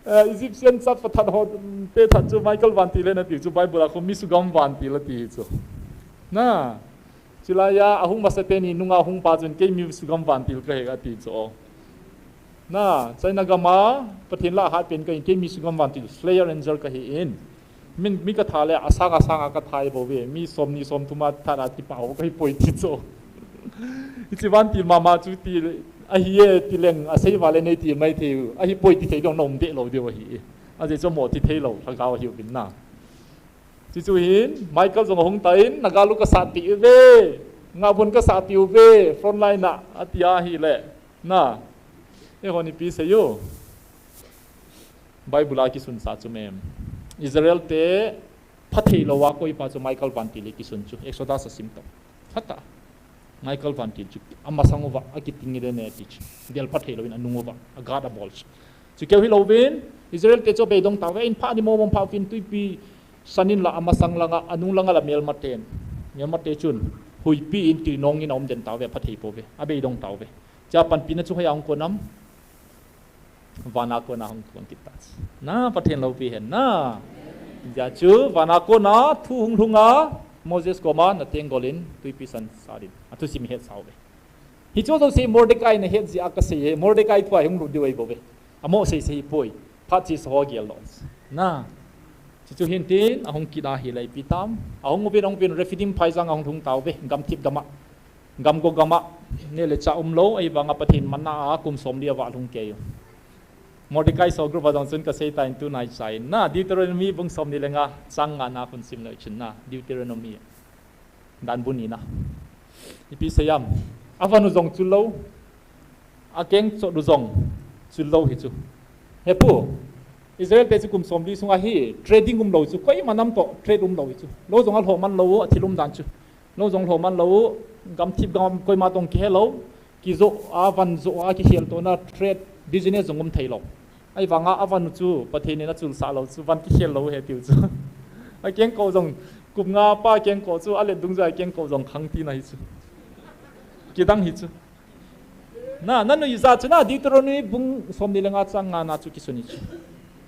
Eh, Egyptian chat pathat ho te that chu Michael vantil ahi ati chu Bible a khu mi sugam vantil ati chu. Na, chulai a ahung masa teni nunga hung pa chun kei mi sugam vantil kahi ati chu. Na, China gam a Pathen lah a hat pen kahin, kei mi sugam vantil, slayer angel kahin. Min, mi katha le, asang, asang a katha bou ve. Mi som ni som thum a that a kipa ho kahi poi ti chu. Hiche vantil mama chu ti, ahi e, ti leng, asei vale nei ti mai thei u. Ahi poi ti thei dong na um deh lou diu ahi. Ajeh chu mo ti thei lou, lhagao ahiuvin na. Chuchu hin, Michael jong ahung tan, na gal u kasatpi uve. Ngabun kasatpi uve, front line a, ati ahile. Na, eihon ipi sei u. Bible a kisunsa chu mem. Israel te phathei lou a koi pa chu Michael vantil le kisun chu. Exodus a sim tau. Phatah. Michael vantil chu amasang uva, akiting le ne ti chu. Del phathei lou in anung uva, agat abol chu. Chu keu hilouvin, Israel te chu abeidong tauve, in pha ni mo mo pha fin tuipi sanin la amasang langa, anung langa la melma ten. Melma te chun, huipi in tuinong in aum den tauve, phathei pouve. Abeidong tauve. Cha panpina chu hoiya hung kon am? Vana kona hung kon kit ta. Na, Pathen loupi hen na. Hijeh chun vana kona thu hung lhunga Moses koma na tenggol in tuipi san sa din. Athusim het sauve. Hichu jouse Mordecai na het jeh a kasei e. Mordecai thu a hung lut diu ahi bouve. Amo sei sei poi. Phat chesa ho gel lou. Na. Chuchu hin tin, ahung kit ahile ipi tam. Ahung uvin, ahung uvin, Rephidim phaijang ahung lhung tauve. Gamthip gam a. Gamgo gam a. Neh le chah umlou, ahivanga Pathen manna a kum somli a vahlhung kei u. Mordecai soul group a jong chun kasei tan, tunai chai na, Deuteronomy bung somni le nga, chang nga na khun sim leu chun na, Deuteronomy. Dan bu ni na. Ipi sei am. Avan u jong chul lou. Akeng chot u jong chul lou hi chu. Hepu. Israel te chu kum somli sunga hi trading umlou chu. Koima nam toh trade umlou hi chu. Lou jong alhoh man lou, athil umdan chu. Lou jong lhoh man lou, gamthip gam koima toh kihel lou, kijoh a van joh a kikhel tohna trade business jong um thei lou. Ahivanga avan u chu, Pathen in achulsah lou chu, van kikhel lou ahi tiu chu. Akengkoh jong, kum nga pa kengkoh chu, alet dungjui a kengkoh jong khang tina hi chu. Kidang hi chu. Na, nanuija chu na, Deuteronomy bung somni le nga chang nga na chu kisun hi chu.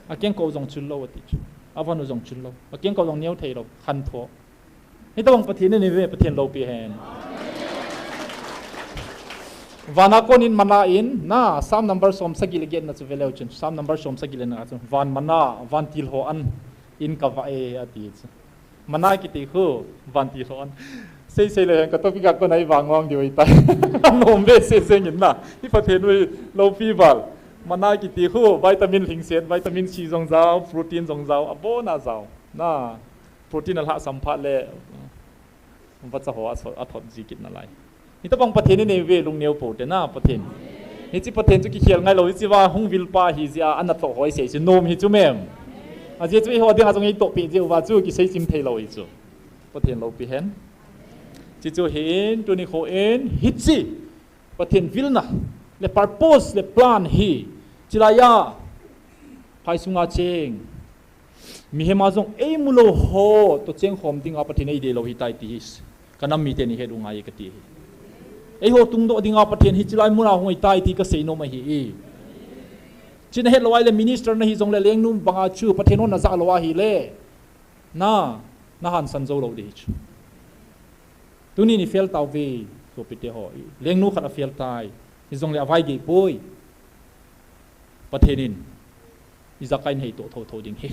Akengkoh jong chul lou ati chu. Avan u jong chul lou. Akengkoh jong neo thei lou, khantho. Hitobang Pathen in eive, Pathen loupi hen. Vana kon in manna in, na, Psalm number som sagi le get na chu veleu chun. Psalm number som sagi le nga chu. Van manna, vantil ho an in kavah e ati chu. Manna kiti khu, vantil ho an. Sei sei le hen ka topic a kona ivang vang diu ahitai. Anom ve sei sei ngin na. Hi Pathen u hi loupi val. Manna kiti khu, vitamin lhingset, vitamin C jong jao, protein jong jao, abon a jao. Na. Protein alhahsam phat le, vacha ho a so-, athot ji kit nalai. Hitobang Pathen in eive lungneo pou te na Pathen. Hiche Pathen chu kikhel ngai lou, hiche va hung vil pa hi jeh a, ana toh ho isei chu nom hi chu mem. Ajeh chu eiho dinga jong eitoh peh jeh uva chu kisei chim thei lou hi chu. Pathen loupi hen. Chuchu hin, tuni kho in, hiche Pathen vilna, le purpose, le plan hi, chilai a, phai sunga cheng. Mihem a jong eimu lou ho toh chengkhom dinga Pathen eidei lou ahitai ti hi. Ka nam mite ni het u ngai kati hi. Eiho tungdoh dinga Pathen hi chilai muna hung ahitai ti kasei nom ahi e. Chuna het lou ahile minister nahi jongle lengnu banga chu Pathen hon najah lou ahile. Na, nahansan jou lou ding hi chu. Tuni ni fail tauve, sopite ho. Lengnu khat a fail tai. Hijongle avai gei poi. Pathen in. Ijakai in heitoh thotho ding hi.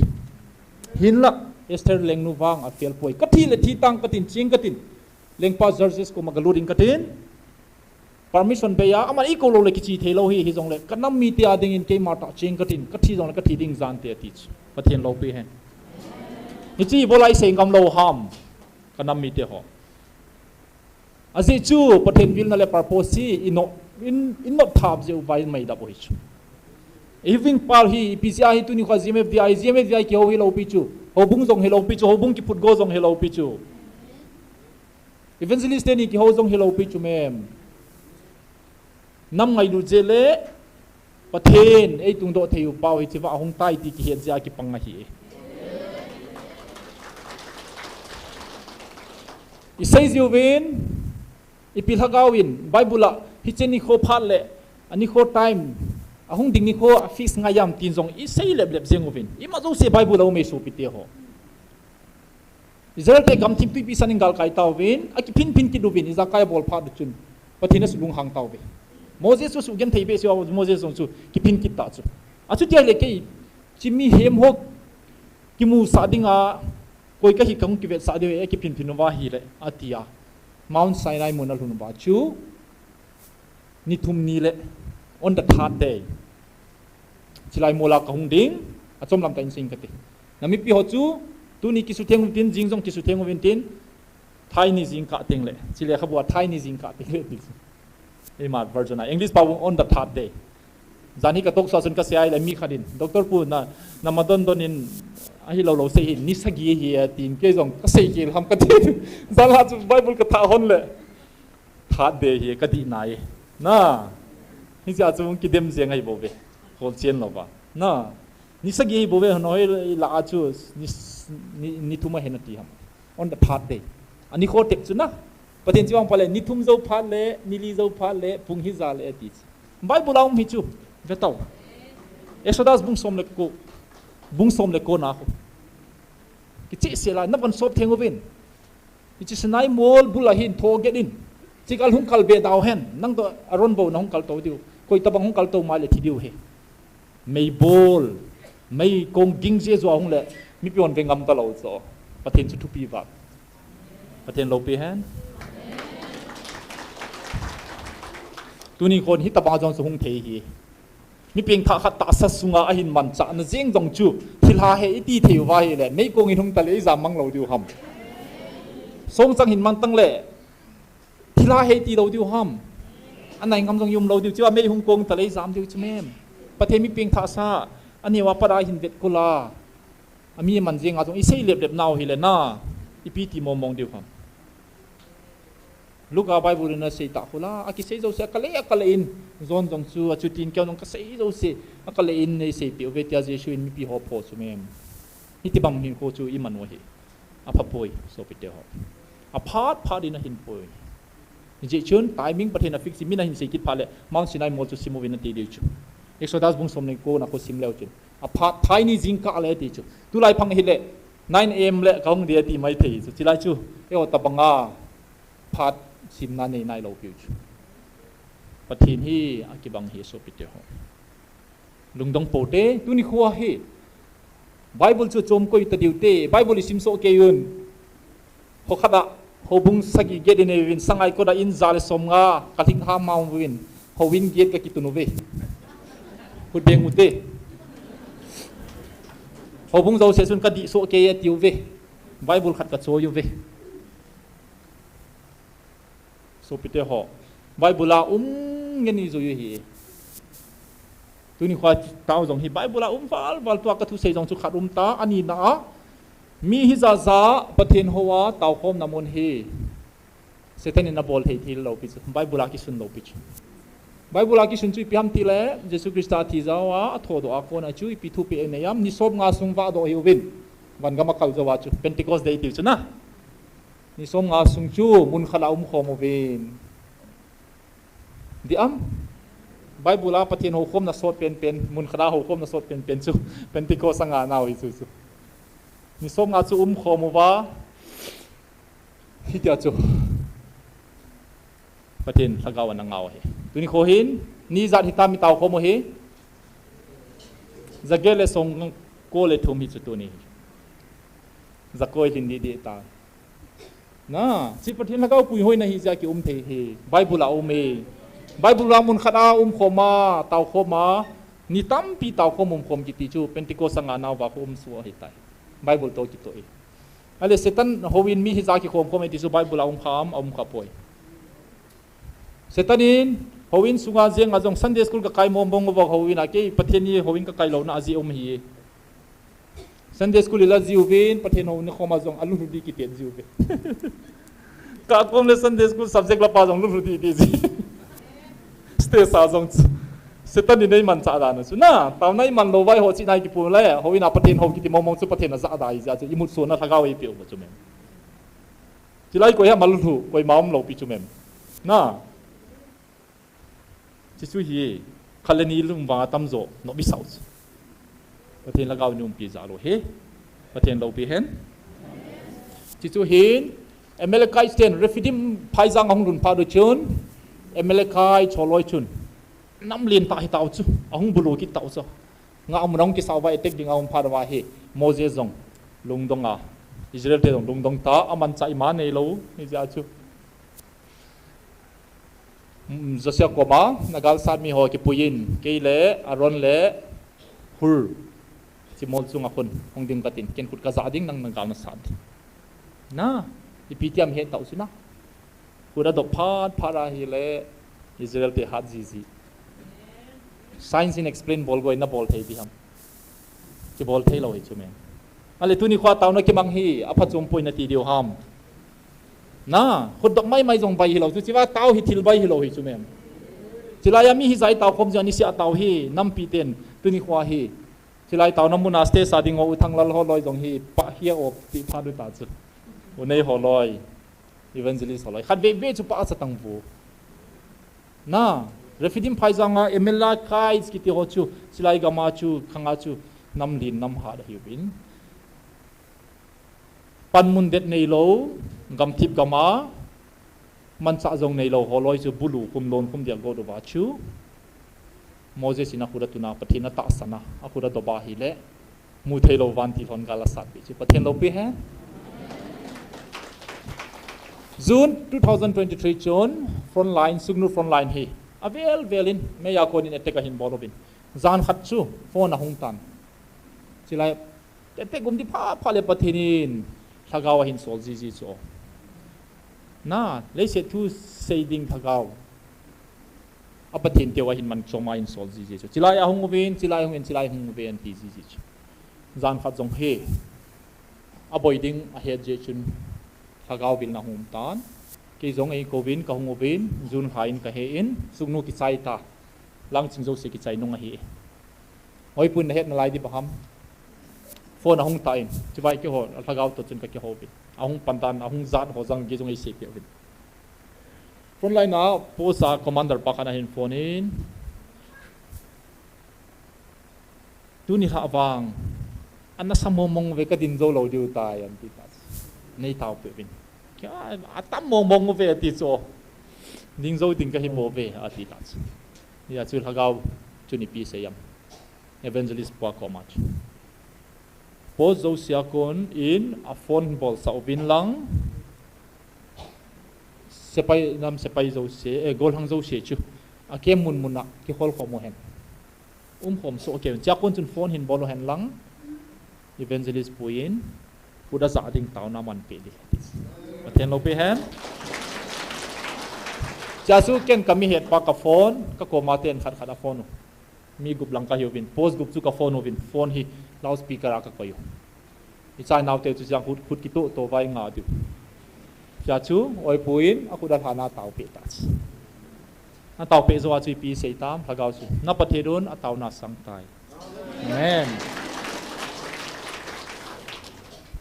Hinlah, Esther lengnu vang a fail poi. Kathi le thi tang katin, ching katin. Lengpa Xerxes koma galut ding katin. Permission bei a, aman eikou lou le kiche thei lou hi, hijongle, ka nam mite a dingin keima tah ching katin, kathi jongle kathi ding jante ati chu. Pathen loupi hen. Hiche ibola isei ngam lou ham. Ka nam mite ho. Ajeh chu, Pathen vilna le purpose hi, ino, in, inop thap jeh uva imaidap u hi chu. Eiving pal hi, ipi jeh a hi tuni kho GMFDI, GMFDI kihou hilou pi chu. Houbung jong hilou pi chu, houbung kiphut go jong hilou pi chu. Evangelist teni kihou jong hilou pi chu mem. Nam ngailut jeh le Pathen eitungdoh thei u pau hiche va ahung tai ti kihet jeh a kipang ahi. Isei jiuvin, ipi lhagao in, Bible a, hiche nikho phat le, anikho time, Ahung ding nikho a fix ngai am tin jong isei lep lep jeng uvin. Ima jouse Bible a um e sopite ho. Israel te gamthip tuipi san in galkai tauvin, akiphin phin kit uvin, Ijakai abol phat u chun. Pathen in asulunghang tauve. Moses chu sugenthei behseh a Moses jong chu kiphin kit ta chu. Achuti ahile kei, hiche mihem ho kimusah dinga, koi kahi kahung kivetsah diu e, akiphin phin uva ahile, ati a. Mount Sinai mun alhun uva chu, ni thum ni le, on the third day. Chilai mol a kahung ding, achom lam tah in sei inge kati. Na mipi ho chu, tuni kisutheng uvin tin, jing jong kisutheng uvin tin, Thai ni jingkah teng le, chule khabua Thai ni jingkah teng le ti chu. Eima version a, English pao on the third day. Jan hi ka talk show a chun kasei a ahile mi khat in, Doctor pu na, na madon don in, ahilou lou sei hi, ni sagi ahi atin, kei jong kasei kel ham kati. Jan la chu Bible kathah hon le. Third day hi kadih nai. Na. Hijeh a chu kidem jeng ahi bouve. Holchen louva. Na. Ni sagi ahi bouve, hon hoi la a chu ni, ni, ni thum ahi nati ham. On the third day. Ani kho tep chu na. Pathen chu vang pha le, ni thum jou phat le, ni li jou phat le, pung hi ja le ati chu. Bible a um hi chu. Ve tau. Exodus bung som le ko. Bung som le ko na ko. Kicheh sel a, na von sop theng uvin. Hiche Sinai mol bul a hin tho get in. Chikal hung kal be dau hen. Nang toh Aaron bou na hung kal tou diu. Koi tabang hung kal tou mai le thi diu hi. Mei bol. Mei kong ging jeh jua hung le. Mipi hon ve ngam talou chu. Pathen chu thupi vang. Pathen loupi hen. Tuni khon hi tabang jong chu hung thei hi. Mi pengthah khat tahsa sunga ahin manchah na jeng jong chu, thilha he iti thei uva ahile, meikong in hung ta le ijam mang lou diu ham. Songchang hin man tang le, thilha he iti lou diu ham. Anai ngam jong i um lou diu, chua mei hung kong ta le ijam diu chu mem. Pathen mi pengthahsa, aneo a pat a ahin vet kul a. Ami man jeng a jong isei lep lep nau hile na, ipi ti mong mong diu ham. Luka Bible in asei tah khula, akisei jouse akale akale in, John jong chu, achutin kei jong kasei jouse akale in nei seipeh uve tia Jesu in mipi ho pho chu mem. Hiti bang hinkho chu iman u ahi. Apha poi, sopite ho. Aphat phat in ahin poi. Hijeh chun, timing Pathen a fix in min ahin sei kit phat le, Mount Sinai mol chu sim uvin ati diu chu. Exodus bung som le ko na ko sim leu chun. Aphat Thai ni jingkah le ati chu. Tulai phang hile, nine A M le kahung dia ti mai thei chu. Chilai chu, eiho tabang a. Phat simna nei nailou piu chu. Pathen hi akibang hi sopite ho. Lungdong pou te, tuni khoa hi. Bible chu chom koi ta diu te, Bible i sim soh kei un. Ho khat a, houbung sagi get in eivin, sangai kot a in ja le som nga, ka lhing ha mau vin, houin get ka kitun uve. Khut beng u te. Houbung jouse chun ka dih soh kei e tiu ve. Bible khat ka choi uve. Sopite ho, Bible a um nge ni jui hi. Tuni khoa tao jong hi Bible a um val val tua ka thusei jong chu khat um ta, ani na a. Mi hi ja ja Pathen hoa taokhomna mun hi. Satan in abol thei thei lou pi chu. Bible a kisun lou pi chu. Bible a kisun chu ipi ham ti le, Jesu Christa thi jou a, atho doh a kona chu ipi thupi nei am, ni som nga sung vah doh hi uvin. Van gam a kal jou a chu, Pentecost Day tiu chu na. Ni som nga sung chu mun khat a um khom uvin. Di am? Bible a Pathen houkhomna sot pen pen, mun khat a houkhomna sot pen pen chu Pentecost a nga nau hi chu chu. Ni som nga chu um khom uva. Hitia chu. Pathen lhagao ana ngau hi. Tuni kho hin, ni jat hitam i taokhom u hi. Jaget le song ko le thum hi chu tuni. Jakoi lhin di di ta. Na, chi Pathen lhagao puihoina hi jeh a ki um thei hi. Bible a um e. Bible a mun khat a um khom a, taokhom a, ni tampi taokhom um khom kiti chu Pentecost a nga nau va kho um suh ahi tai. Bible to kitoh e. Ale Satan houin mi hi ja kikhom khom e ti chu Bible a um kha am, a um kha poi. Satan in, houin sunga jeng a jong Sunday school ka kai mong mong uva houin a kei Pathen ni houin ka kai louna a ji um hi. Sunday school ila ji uvin, Pathen hou ni khom a jong a lulu di kitet ji uve. Ka kom le Sunday school subject la pa jong lulu di di ji. Stage a jong chu. Satan in nei man cha dan chu na, tao nei man lou vai ho chi nai kipu le, houin a Pathen hou kiti mong mong chu Pathen a ja da hi ja chu, i mut suh na lhagao ei pe u chu mem. Chilai koi ha ma lulu, koima um lou pi chu mem. Na. Chi chu hi, Khat le ni lung vang atam jo, nop isah u chu. Pathen lhagao in umpi jal u hi. Pathen loupi hen. Chuchu hin, Amalekites ten Rephidim phaijang ahung lhun phat u chun, Amalekite holoi chun nam lentah hitau chu, ahung bulu kit tau chu. Ngah mun ahung kisau va attack ding aum phat uva hi, Moses jong lungdong a, Israel te jong lungdong ta, amanchah ima neilou, hijeh a chu. Mm, Joshua koma, na galsat mi ho kipuiyin, kei le Aaron le Hur, chimol chunga khun hung ding katin, ken khut kajah ding, nang na gal nasat ding. Na, ipi ti ham het tau chu na. Khut adop phat phat a hile, Israel te hat jiji. Science in explain bol goi na bol thei ding ham. Kibol thei lou hi chu mem. Ale tuni khoa taona kimang hi, aphachom poi nati diu ham. Na, khut dop mai mai jong bai hilou chu, chiva tao hi thil bai hilou hi chu mem. Chilai a mi hijat tao khom jong nisia tao hi, nampi ten, tuni khoa hi. Chilai taona muna stage a ding u Thanglal holoi jong hi, pah hia op ti phat u ta chu. U Nei holoi, evangelist holoi. Khat veve chu pah sa tang vu. Na, Rephidim phaijang a Amalekites kiti ho chu, chilai gam a chu, khang a chu, nam len nam hat ahiuvin. Panmun det neilou, gamthip gam a, manchah jong neilou holoi chu bulu khum lon khum dia got uva chu. Moses in akhut atun a, Pathen atahsan a, akhut adop a hile, mu theilou vantil hon gal asat pi chu. Pathen loupi hen. June two thousand twenty-three chun frontline, Sugnu frontline hi avel vel in, mei a kon in attack ahin bol uvin. Jan khat chu phone ahung tan. Chilai attack um di pha pha le Pathen in lhagao ahin sol jiji chu. Na, leiset thu sei ding lhagao. A Pathen teu ahin man chom ahin sol jiji chu. Chilai ahung uvin, chilai ahung in, chilai ahung uvin ti jiji chu. Jan khat jong hi. Aboi ding ahet jeh chun lhagao vilna hung um tan. Kei jong eikouvin, kahung uvin, June lha in kahe in, Sugnu kichai ta. Langching jouse kichai nung ahi. Hoipun nahet nalai di bang ham. Phone ahung tan, chuvai keiho, lhagao toh chun kakihou uvin. Ahung pan tan, ahung jat ho jong kei jong eiseipeh uvin. Frontline a, post a commander pa khat ahin phone in. Tuni lha vang, ana sa mong mong uve, kadin jou lou diu tai, ati ta. Nei taopeh uvin. Kei a, atam mong mong uve, ati chu. Ding jou ding kahi bouve, ati ta. Hia chu lhagao chun ipi sei ham. Evangelist pa koma chu. Post jouse a kon in a phone bolsah uvin lang. Sepai, nam sepai jouse, eh, gollhang jouse chu. A camp mun mun a kihol khom uhen. Um khom soh kei un. Chua kon chun phone hin bol uhen lang. Evangelist pu in, khut ajah ding taona amanpeh ding. Pathen loupi hen. Chua chu ken kami het pa ka phone, kakoma ten khat khat a phone u. Mi gup lang kahiuvin, post gup chu ka phone uvin, phone hi loudspeaker a kakoi u. Ichai naote chu chang khut, khut kitoh toh vai nga diu. Chua chu, oipu in, akhut alhan a taopeh ta chu. Ataopeh jou a chu ipi sei tam, lhagao chu. Na Pathen un, ataona sang tai. Amen.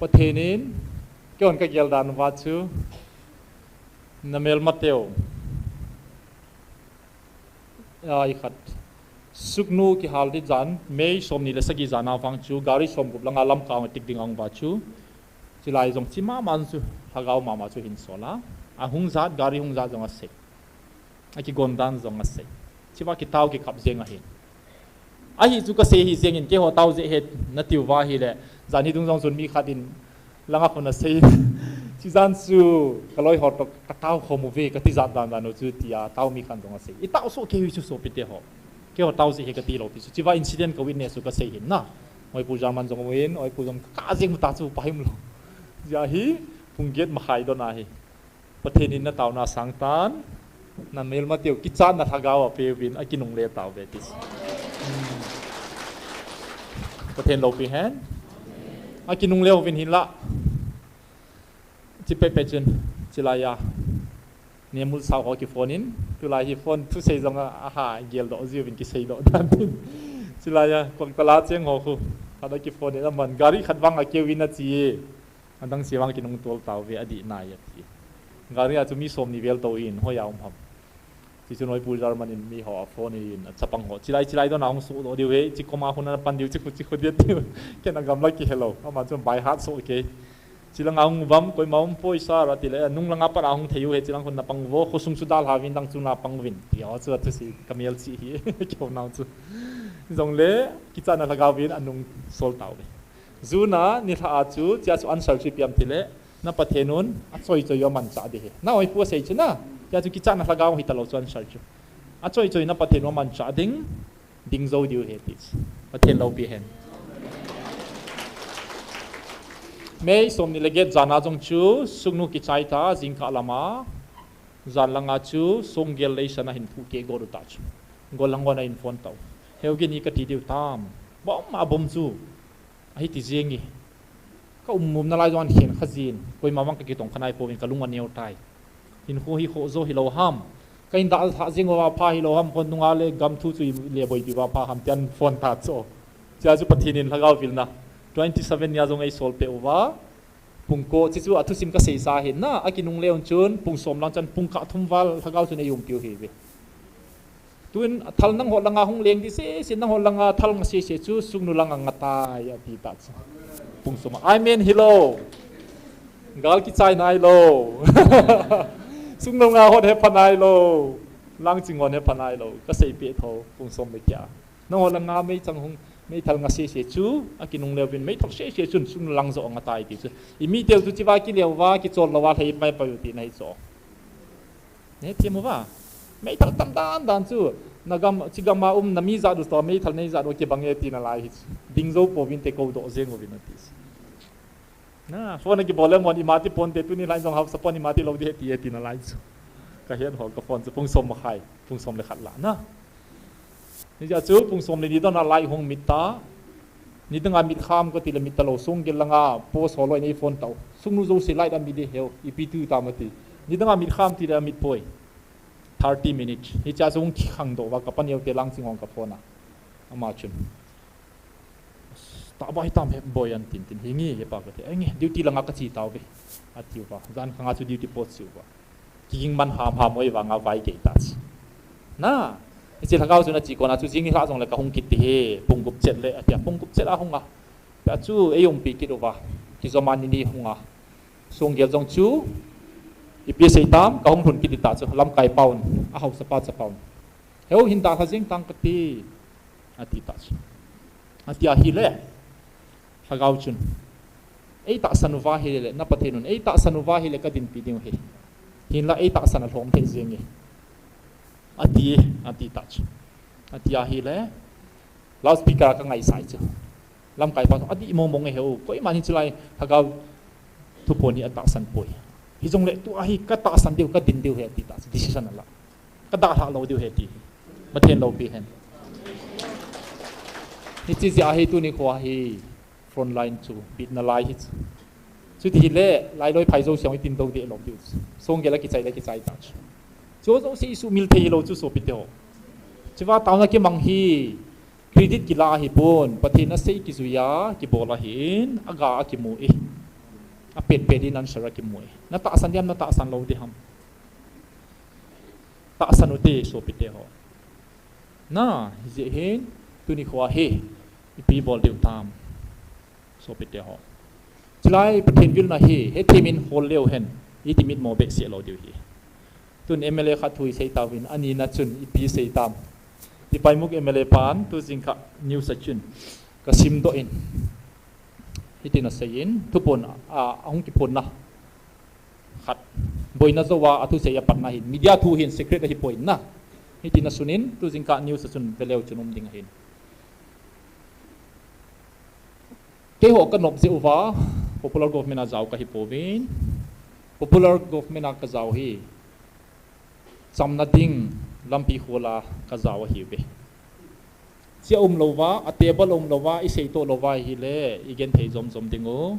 Pathen in, keihon kagel dan uva chu, na melmateu. Ai khat. Sugnu kihal di jan, May somni le sagi jan a vang chu, gari somgup langa Lamka a tik ding ahung va chu. Chilai jong chi mama chu, lhagao mama chu hin sol a. Ahung jat, gari hung jat jong asei. Akigon dan jong asei. Chiva kitao kikap jeng ahi. Ahi chu kasei hi jeng in keiho tao jeh het natiu va hile. Jan hi dung jong chun mi khat in langa khun asei. Chi jan chu kaloi ho toh katao khom uve kati jat dan dan u chu tia tao mi khat jong asei. Itao soh kei u chu sopite ho. Keiho tao jeh hi kati lou pi chu. Chiva incident ka witness u kasei hin na. Oipu German jong uvin, oipu jong ka jeng u ta chu pa him lou. Hia hi, pung get makhai don ahi. Pathen in na taona sang tan, na melmateu kichatna lhagao a peuvin, akinungle tauve ti. Hmm. Pathen loupi hen. Akinungle uvin hinla. Chi pepe chun, chilai a. Nemul sao ho kiphone in, tulai hi phone thusei jong a, aha, geldoh jiuvin kiseidoh dan tin. Chilai a, Kwangtala cheng ho khu, khat a kiphone in, aman gari khat vang akeu in achi e. Adang se vang kinungtol tauve adih nai ati. Gari a chu mi somni vel tou in, hoiya um ham. Hichu noipu German in mi ho a phone in a chapang ho. Chilai, chilai dona hung sudoh diu he, chi koma hung na pan diu, chi khu, chi khu dia diu. Ken a gamla kihelou. Ama chun by heart soh kei. Chilanga hung uvam, koima umpoi sir, atile, nung langa pat a hung thei u he, chilang khun napang uvo, khosung chu dalha uvin, dang chu napang uvin. Ti ho chu, athusi, kamel chi hi, kihou nau chu. Jongle, kichatna lhagao vin, anung sol tauve. June a, nilhah a chu, chia chu answer chu ipi ham tile, na Pathen un, achoi choi u amanchah ding ahi. Na oipu asei chu na, chia chu kichatna lhagao hitalou chu answer chu. Achoi choi na Pathen u amanchah ding, ding jou diu ahi ti chu. Pathen loupi hen. May somni le get jan a jong chu, sungnu kichai ta, jingkah lama, jan langa chu, songgel leiset a hin phuh keh got u ta chu. Gollhang hon ahin phone tau. Heu gin i kati diu tam. Bom a bom chu. Ahi ti jeng e. Ka um mum nalai jong an khen kha jin. Koima vang ka kitong kha nai pouvin ka lung aneo tai. Hinkho hi khoh jo hilou ham. Ka hin dalha jeng uva pha hilou ham, phone nunga le gam thu chu i le boi diuva pha ham ti ahin phone ta chu. Chia chu Pathen in lhagao vilna. Twenty seven nia jong eisol peh uva. Pungko, chi chu athusim kasei sa hin na, akinungle un chun, pung som lang chan, pung kah thum val, lhagao chun eiumpiu ahiuve. Tun, thal nangho langa hung leng ding sese, nangho langa thal nga sese chu, sungnu langa nga tai, ati ta chu. Pung som a, amen hilou. Gal kichai nailou. Sungnu nga hot hepha nailou. Lang ching hon hepha nailou. Kasei peh tho, pung som le kya. Nangho langa meichang hung, meithal nga sese chu, akinungle uvin, meithal sese chun, sungnu lang jo nga tai ti chu. I miteu chu chiva kile uva, kichol louva, lhei pai pai u ti nahi chu. Nei thim uva. Meithal tam dan dan chu, nagam, chigam a um, nami jat u toh, meithal nei jat u kibang e ti nalai hi chu. Ding jou pouvin te koudoh jeng uvin ati chu. Na, phone a kibol le mon, ima ti ponte, tuni lhai jong hausa pon ima ti lou ding ahi ti e ti nalai chu. Ka het ho, ka phone chu, pung som makhai, pung som le khat lah na. Hijeh a chu, pung som le ni dona light hung mit ta. Nidanga mit kham kati le mit talou, songgel langa, post ho loi nei phone tau. Sungnu jouse light amit ding heu, ipi tu tam ati. Nidanga mit kham ti le amit poi. Thirty minutes. Hichea chu hung kikhangdoh uva, ka paneo te lang ching hong ka phone a. Ama chun. Tahbeh hitam he boi an tin tin, hinge hepa kati. Hinge, duty langa kache tauve. Ati uva. Jan khanga chu duty post chu uva. Kiging man ham ham oi vanga vai kei ta chu. Na, hiche lhagao chu nache kona chu jing nilhah jongle kahung kit ding ahi, pung gup chet le, atia pung gup chet a hunga. Tia chu eiumpi kit uva. Kijoma nini hunga. Songgel jong chu, ipi sei tam, kahung lhun kit ding ta chu, lamkai pa'n, ahaosapa chapa'n. Heu hin dalha jeng tang kati, ati ta chu. Ati ahile, lhagao chun. Eitahsan uva ahile, na Pathen un, eitahsan uva ahile kadinpi ding ahi. Hinla eitahsan alhom thei jenge. Ati, ati ta chu. Ati ahile, loudspeaker a kangaisah chu. Lamkai pa, adih mong mong e heu, koiman hiche lai, lhagao thuphon hi atahsan poi. Hijongle tua hi katahsan diu, kadin diu ahi ati ta chu, decision ala. Kadalha lou diu ahi ti. Pathen loupi hen. Hiche jeh a hi tuni khoa hi front line chu, bitna lai hi chu. Chuti hile, lailoi phai jouse jong itin dou deh lom diu chu. Songgel a kichai le kichai ta chu. Chu jouse isumil thei hilou chu sopite ho. Chuva taona kimang hi, credit kila ahipon, Pathen asei kijuiya, kibol ahin, aga akimu e. Apet pet in answer akimu e. Natahsan diham, natahsan lou diham. Tahsan ute sopite ho. Na, hijeh hin, tuni khoa hi, ipi bol diu tam. Sopite ho. Chulai Pathen vilna hi, hethem in hol leu hen, iti mitmo behseh lou diu ahi. Tun M L A khat thu isei tauvin, anina chun ipi sei tam. Tipaimukh M L A pan, tu jingkah news a chun, kasimdoh in. Hitin asei in, thuphon, a, ahung kiphonna. Khat. Boina jouva, athusei apatna hin. Media thu hin, secret ahipoi na. Hitin asun in, tu jingkah news a chun, veleu chun um ding ahin. Keiho kanop jeh uva, popular government a jao kahipouvin, popular government a kajao hi, chamna ding lampi khola kajao ahiuve. Chia umlouva, a table umlouva, iseitoh louva ahile, igenthei jom jom diu.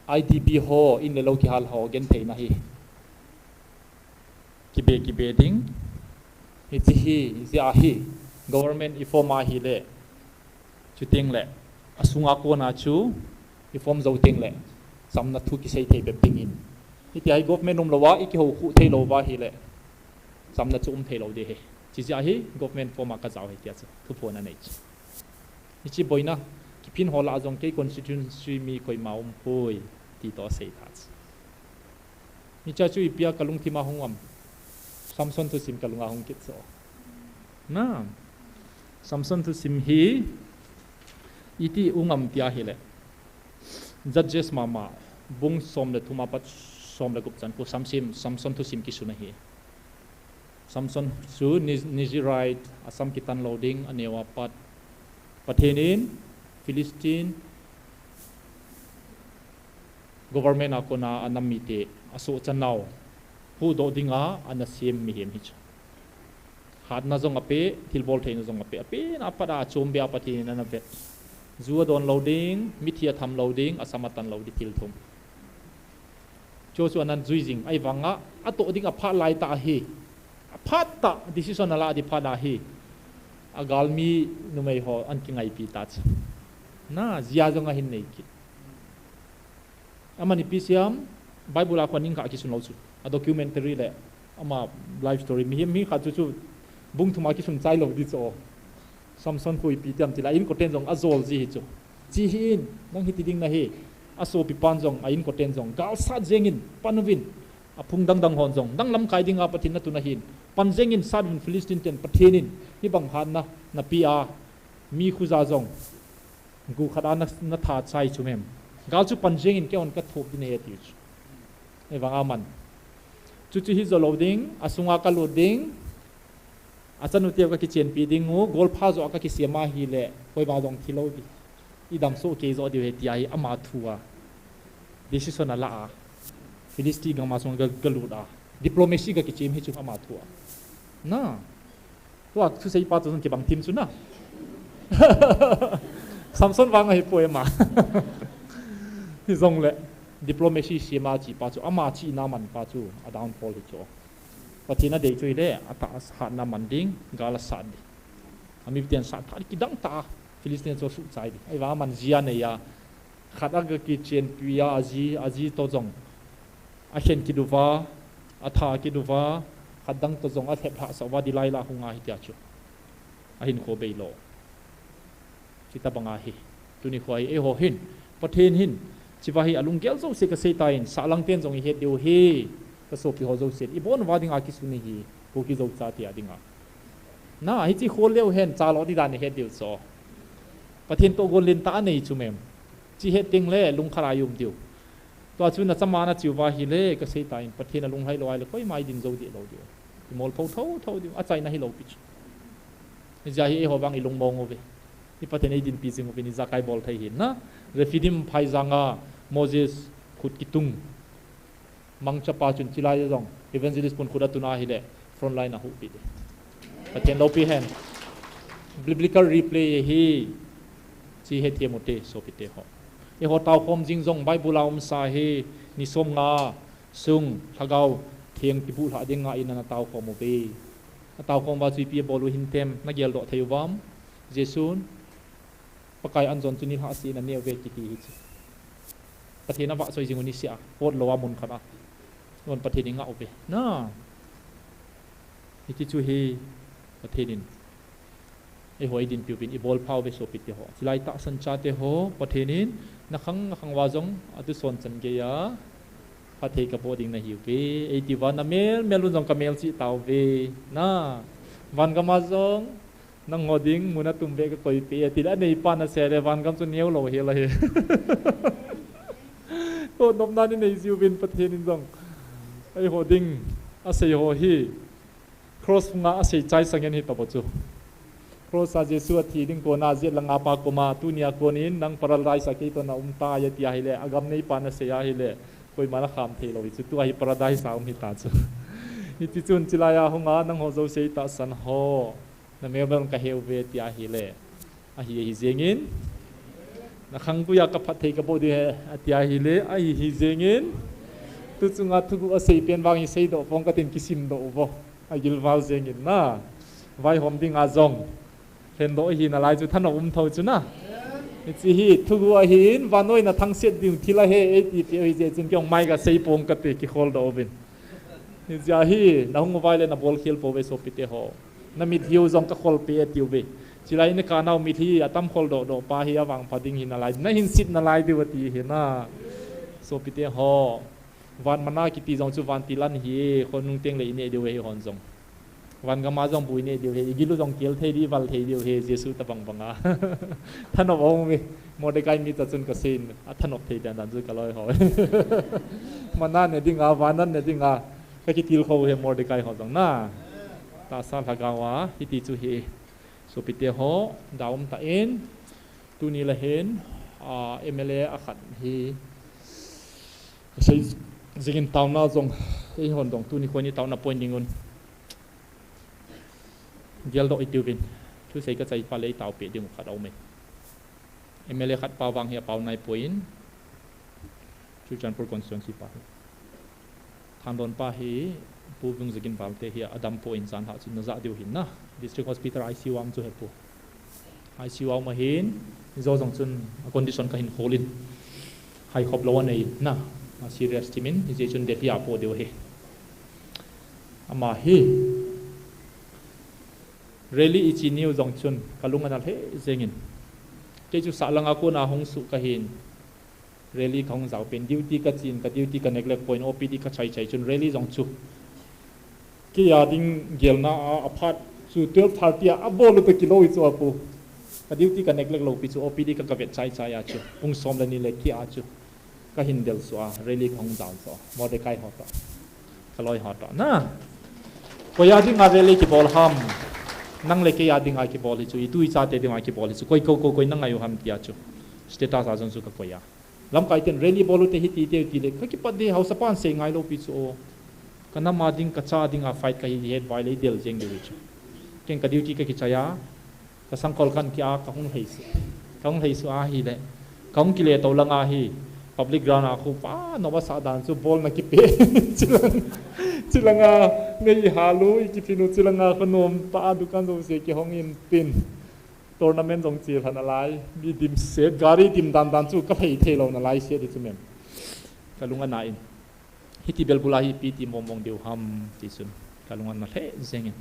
I D P ho, in le lou kihal ho, gentheina hi. Kibe, kibe ding. Hiche hi, hijeh a hi. Government i form ahile. Chuteng le. Asunga kona chu. I form jou teng le. Chamna thu kisei thei bep dingin. Hitia hi government umlouva, ikihou khu theilou va hileh, chamna chu um theilou ding ahi. Chijeh a hi government form a kajao ahi tia chu thuphon anei chu. Hiche boina, kiphin ho lah a jong kei constituency mi koima umpoi, ti toh asei tah chu. Hiche chu ipi a kalungthim a hung um. Samson thusim kalunga hung kit chu. Na. Samson thusim hi iti hung um tia hileh, Judges mama, bung som le thum apat som le gup chan khu Samson, Samson thusim kisun ahi. Samson chu Ni-, Nazirite, asam kitan lou ding, aneo apat. Pathen in Philistine government a kona anam mite asohcha nau huhdoh dinga ana sem mihem hichu. Hatna jong ape, thilbol theina jong ape, apen apat a achom beh a Pathen in ana vet. Ju adon lou ding, mithi atham lou ding, asam atan lou ding, thil thum. Chu chu anan jui jing, ahivanga atoh ding aphat lai tah ahi. Aphat tah, decision ala ding phat ahi. Agalmi numei ho ana kingaipi tah chu. Na, jia jong ahin nei kit. Aman ipi siam, Bible a khun ning khat kisun lou chu. A documentary le, ama life story. Mihem mi khat chu chu, bung thum a kisun chai lou ding chu. Samson khu ipi tiam tileh, a inkoten jong ajol ji hi chu. Chi hi in, nang hiti ding nahi, asopipan jong, a inkoten jong, gal sat jeng in, pan uvin, aphung dangdang hon jong, nang lamkai dinga Pathen natun ahin, pan jeng in, sat uvin Philistine ten, Pathen in, hibang hatna, napeh a, mi khuja jong, gu khat a na, natha chai chu mem. Gal chu pan jeng in, keihon kathop ding ahi ati chu. Ahivanga aman. Chu chu hi jou lou ding, asunga kalut ding, achanu teu kakichenpi ding u, golpha joh a kakisem ahileh, koima jong thi lou ding. Idam soh kei joh diu ahi tia hi ama thu a. Decision ala a. Philistine gam a sunga ga, galut a. Diplomacy kakichem hi chu ama thu a. Na. Tua thusei pa chu kibang thim chu na. Samson vang ahipoi ama. Hijongleh, diplomacy sem a chi pa chu, ama chihna man pa chu, a downfall hi chu. Pathen in adei chu hileh, atah a hatna man ding, gal asat ding. Amiten sat tha ding, kidang tah a, Philistine chu asuh chai ding. Ahivang aman jia anei a, khat a kakichenpi a, aji, aji toh jong. Akhen kit uva, atha kit uva, khat dang toh jong alhep lhah sah uva, Delilah hung ahi tia chu. Ahinkho beilou. Chuti banga hi. Tuni khoa hi, eiho hin. Pathen hin. Hiche va hi alunggel jouse kasei tan, sahlang ten jong ihet diu ahi. Kasopi ho jousen. Ibon uva dinga kisun ahi. Kuki Zo chate a dinga. Na, hiche khol leu hen, cha lo ding dan ihet diu chu. Pathen toh gon lentah anei chu mem. Hiche het teng leh, lungkhat a i um diu. Tua chu nachama nache uva hileh, kasei tan, Pathen alunglhai lou ahileh, koima idin jou deh lou diu. Imol pho tho tho diu, achaina hilou pi chu. Hijeh a hi eiho vang ilungmong uve. Hi Pathen in eidinpi jing uvin ijakai bol thei hin na. Rephidim phaijang a Moses khut kitung. Mangcha pa chun chilai jong. Evangelist pun khut atun ahileh, front line a ahuhpi ding. Pathen loupi hen. Biblical replay ahi. Hiche hethem ute, sopite ho. Eiho taokhom jing jong Bible a umsa ahi, ni som nga sung, Lhagao Theng kibuh lhah dinga in ana taokhom uve. Ataokhom uva chu ipi abol u hintem, nageldoh thei uvam. Jesun, Pakai anjon chu nilhah seh in aneo uve kiti hi chu. Pathen avahchoi jing u niseh a, pot lou a mun khat a. Hon Pathen ingah uve. Na. Hiti chu hi Pathen in. Eiho eidinpi uvin ibolpha uve sopite ho. Chilai tahsan chate ho, Pathen in nakhang nakhang uva jong atuson chan geiya phatthei kabol ding nahiuve. Eiti uva namel mel un jong kamelchih tauve. Na, vangam a jong nangho ding mun atum beh kakoipeh e, tileh aneipa nasei leh vangam chu neo lou hel ahi. Toh nopna in inei jiuvin Pathen in jong. Eiho ding asei ho hi. Cross hunga asei chai sangin hitobang chu. Cross a Jesu athi ding kona jet langa pa koma, tunia konin nang paradise a kei toh naum tai ati ahileh, agam neipan asei ahileh, koiman akham thei lou hi chu, tua hi paradise a um hita chu. Hiti chun chilai a hunga nangho jouse tahsan ho, namel mel un kahe uve ati ahileh. Ahi, ahi jengin. Nakhang guia kaphatthei kabol ding ahi, ati ahileh, ahi, hi jengin. Tu chunga thuguh asei pen vang isei doh pong katin kisim doh uvo. Agilval jengin na. Vaihom dinga jong. Lhendoh ihi nalai chu thanop um tho chu na. Hiche hi thugu ahin, vannoi na thangset ding thil ahi, eiti peh u hi jeh chun kei jong mai kasei pong kate, kikholdoh uvin. Hiche hi, nahung uva ahile nabol khel pouve sopite ho. Namitlhi u jong kakhol peh e atiuve. Chulai a kanau mitlhi atam kholdoh doh pa hi avangpha ding hinalai. Nahin set nalai diu ati hi na. Sopite ho. Van manna kiti jong chu vantil an ahi, khonung tengle ineh diu ahi hon jong. Van gam a jong bu ineh diu ahi, igil u jong kel thei diu, ival thei diu ahi, Jesu tobang banga. Thanop aum e, Mordecai mi ta chun kasei in, athanop thei dan dan chu kaloi ho. Manna ne dinga, van an ne dinga, kakitilkhou ahi Mordecai ho jong na. Tahsa lhagao a, hiti chu ahi. Sopite ho, daum tah in, tuni le hin, ah, M L A akhat hi, kasei jingin taona jong, eihon jong, tuni khoini taona point dingun. Geldoh itiuvin, thusei kachai phat le itao peh ding u khat aum e. M L A khat pa vang hi apao naipoi in, Churachandpur constituency pa hi. Thandon pa hi, Pu Vungzagin Valte hi adam poi in jan hah chun najah diu hin na. District Hospital I C U a um chu hepu. I C U a um ahin, hijo jong chun a condition kahin khol in. Haikhop lou anei na. A serious thim in, hijeh chun Delhi a po diu ahi. Ama hi, rally ichi niu jong chun, kalung ana lheh jengin. Kei chu sahlang a kona hung suh kahin. Rally kahung jao pen, duty kachen, ka duty ka neglect poi in, O P D kachai chai chun rally jong chu. Kei a ding gelna a, aphat chu twelve thirty a, abol u toh kilou hi chu apu. Ka duty ka neglect lou pi chu O P D ka, kavet chai chai a chu. Pung som le ni le keh a chu. Kahin del suh a, rally kahung jao chu. Mordecai ho toh. Kaloi ho toh. Na. Koi a dinga rally kibol ham. Nang le kei a dinga kibol hi chu. Itu ichate dinga kibol hi chu. Koi ko ko koi na ngai u ham tia chu. Status a jong chu kakoi a. Lamkai ten rally bol u te hiti te ti le, kakipat de, haosapan sei ngai lou pi chu o. Kanam a ding, kacha dinga fight kahi het vai le idel jeng diu hi chu. Ken ka duty kakichai a, kasangkhol kan kia, kahung lhei suh. Kahung lhei suh ahile, kahung kile tou langa hi, public ground a khu pa, nop asah dan chu bol na kipe. Chilang, chilanga, nei hal u, ikiphin u, chilanga, khanom pa, dukan jouse kihong in tin. Tournament jong chel han alai, mi dimset, gari dim dan dan chu kalhei thei lou nalai set hi chu mem. Kalung ana in. Hiti bel bula hi ipi ti mong mong diu ham ti chun. Kalung ana lheh jengin.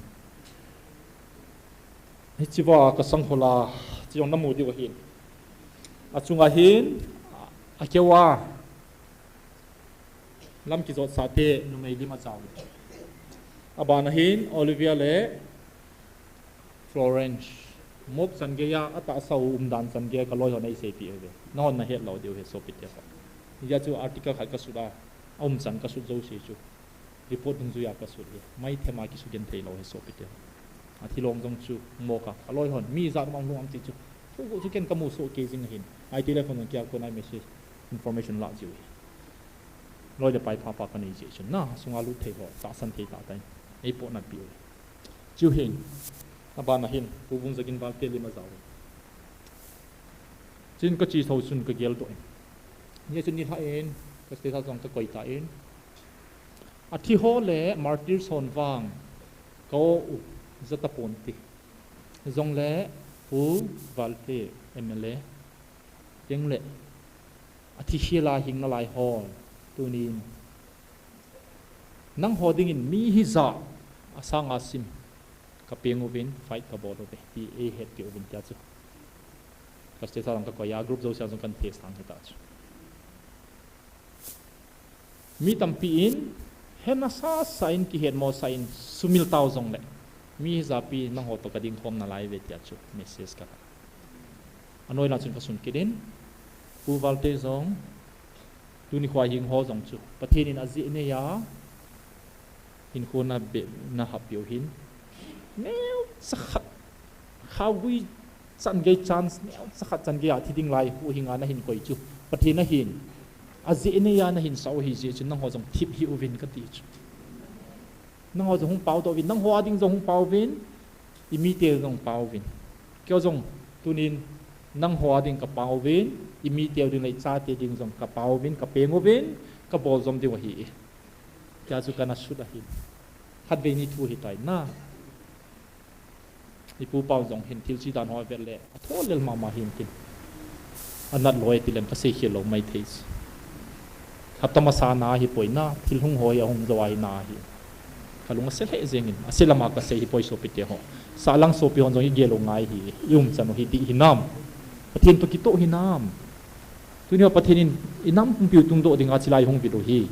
Hichi va kasangkhol a, chi jong namu diu ahin. Achunga hin, akeu a. Lam kijotsah te numei lim ajao. Abana hin Olivia le Florence. Mop chan geiya, atahsa u umdan chan geiya, kaloi hon eiseipeh uve. Nahon nahet lou diu ahi sopite ho. Hijeh chun article khat kasut a, aum chan kasut jouse chu. Report dungjuiya kasut hi. Maithema kisugenthei lou ahi sopite ho. Athilong jong chu moh a, aloi hon, mi ijat um am lhung am ti chu. Thu chu ken kamu soh kei jing ahin. Ai telephone jong kia kona message information lah jiu hi. Loi le pai pha pha kanei jeh chun na, sunga lut thei ho, tahsan thei tah tah in. Eipohnat peh u. Chiu hin, abana hin, Pu Vungzagin Valte lim ajao. Chin kache thou chun kageldoh in. Hijeh chun nilhah in, ka status jong kakoi tan. Athi ho le martyrs hon vang, ka o u jat tapon ti. Jongle Pu Valte M L A. Tengle. Athi khel a hing nalai hon. Tunin. Nangho dingin mi hijat. Asang asim. Kapeng uvin, fight kabol uve. Ti eihetpeh uvin tia chu. Ka status jong kakoi a, group jousea jong kan test tang hita chu. Mi tampi in, hena sasa in kihetmosah in sumil tau jongle. Mi hijat pi nangho toh kading khom nalai uve tia chu message kala. Anoi lang chun kasun kit in, Pu Valte jong, tuni khoa hing ho jong chu. Pathen in ajeh neiya, hinkho nabeh nahap peh u hin. Neocha khat, khaogui chan gei chance, neocha khat chan geiya thi ding lai huhhinga nahin koi chu. Pathen ahin. Ajeh neiya nahin sah u ahi jeh chun nangho jong thip hih uvin kati chu. Nangho jong hung pao doh uvin, nangho a ding jong hung pao uvin, imite jong pao uvin. Kei jong tunin nangho a ding kapao uvin, imiteu ding le ichate ding jong kapao uvin, kapeng uvin, kabol jom diu ahi. Tia chu kana sut ahi. Khatvei ni thu hitai na. Ipu pau jong hin thil chi dan ho avet le, atho lel mama hin tin. Anat lou e tileng kasei khel lou maithei chu. Hapta masa na hi poi na, thil hung ho hi ahung jou ahi na hi. Kalung ase lheh jengin, ase lama kasei hi poi sopite ho. Sahlang sopi hon jong igel u ngai hi, i umchan u hi dih hinam. Pathen toh kitoh hinam. Tuni ho Pathen in inam pumpiu tungdoh dinga chilai hung vil u hi.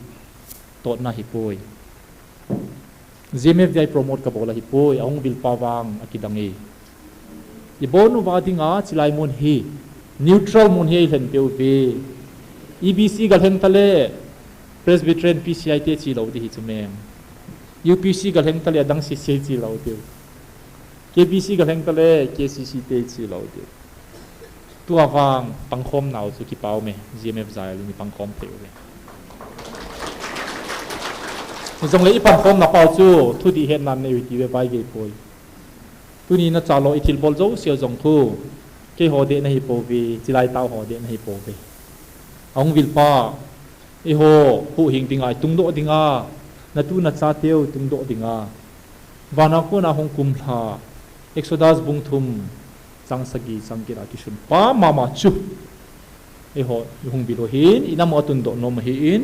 Totna hi poi. G M F V I promote kabol ahi poi, ahung vil pa vang akidang e. Ibon uva dinga chilai mun hi neutral mun hi eilhen peh uve. E B C galheng tale Presbyterian P C I te chi lou di hi chu mem. U P C galheng tale adang C C I chi lou diu. K B C galheng tale K C C te chi lou diu. Tua vang pangkhom nau chu kipah ume, G M F V I in ipangkhom thei uve. Hijongle ipangkhom na pau chu thudih hetna nei u ti ve vai gei poi. Tuni nachalo ithilbol jouse jong khu, keiho deh nahi pouve, chilai tao ho deh nahi pouve. Ahung vil pa, eiho huhhing dinga itungdoh dinga, natu nachateu itungdoh dinga. Vana kona hung kumlha, Exodus bung thum, chang sagi, chang get a kisun pa mama chu. Eiho ihung vil u hin, inam u atundoh nom ahin,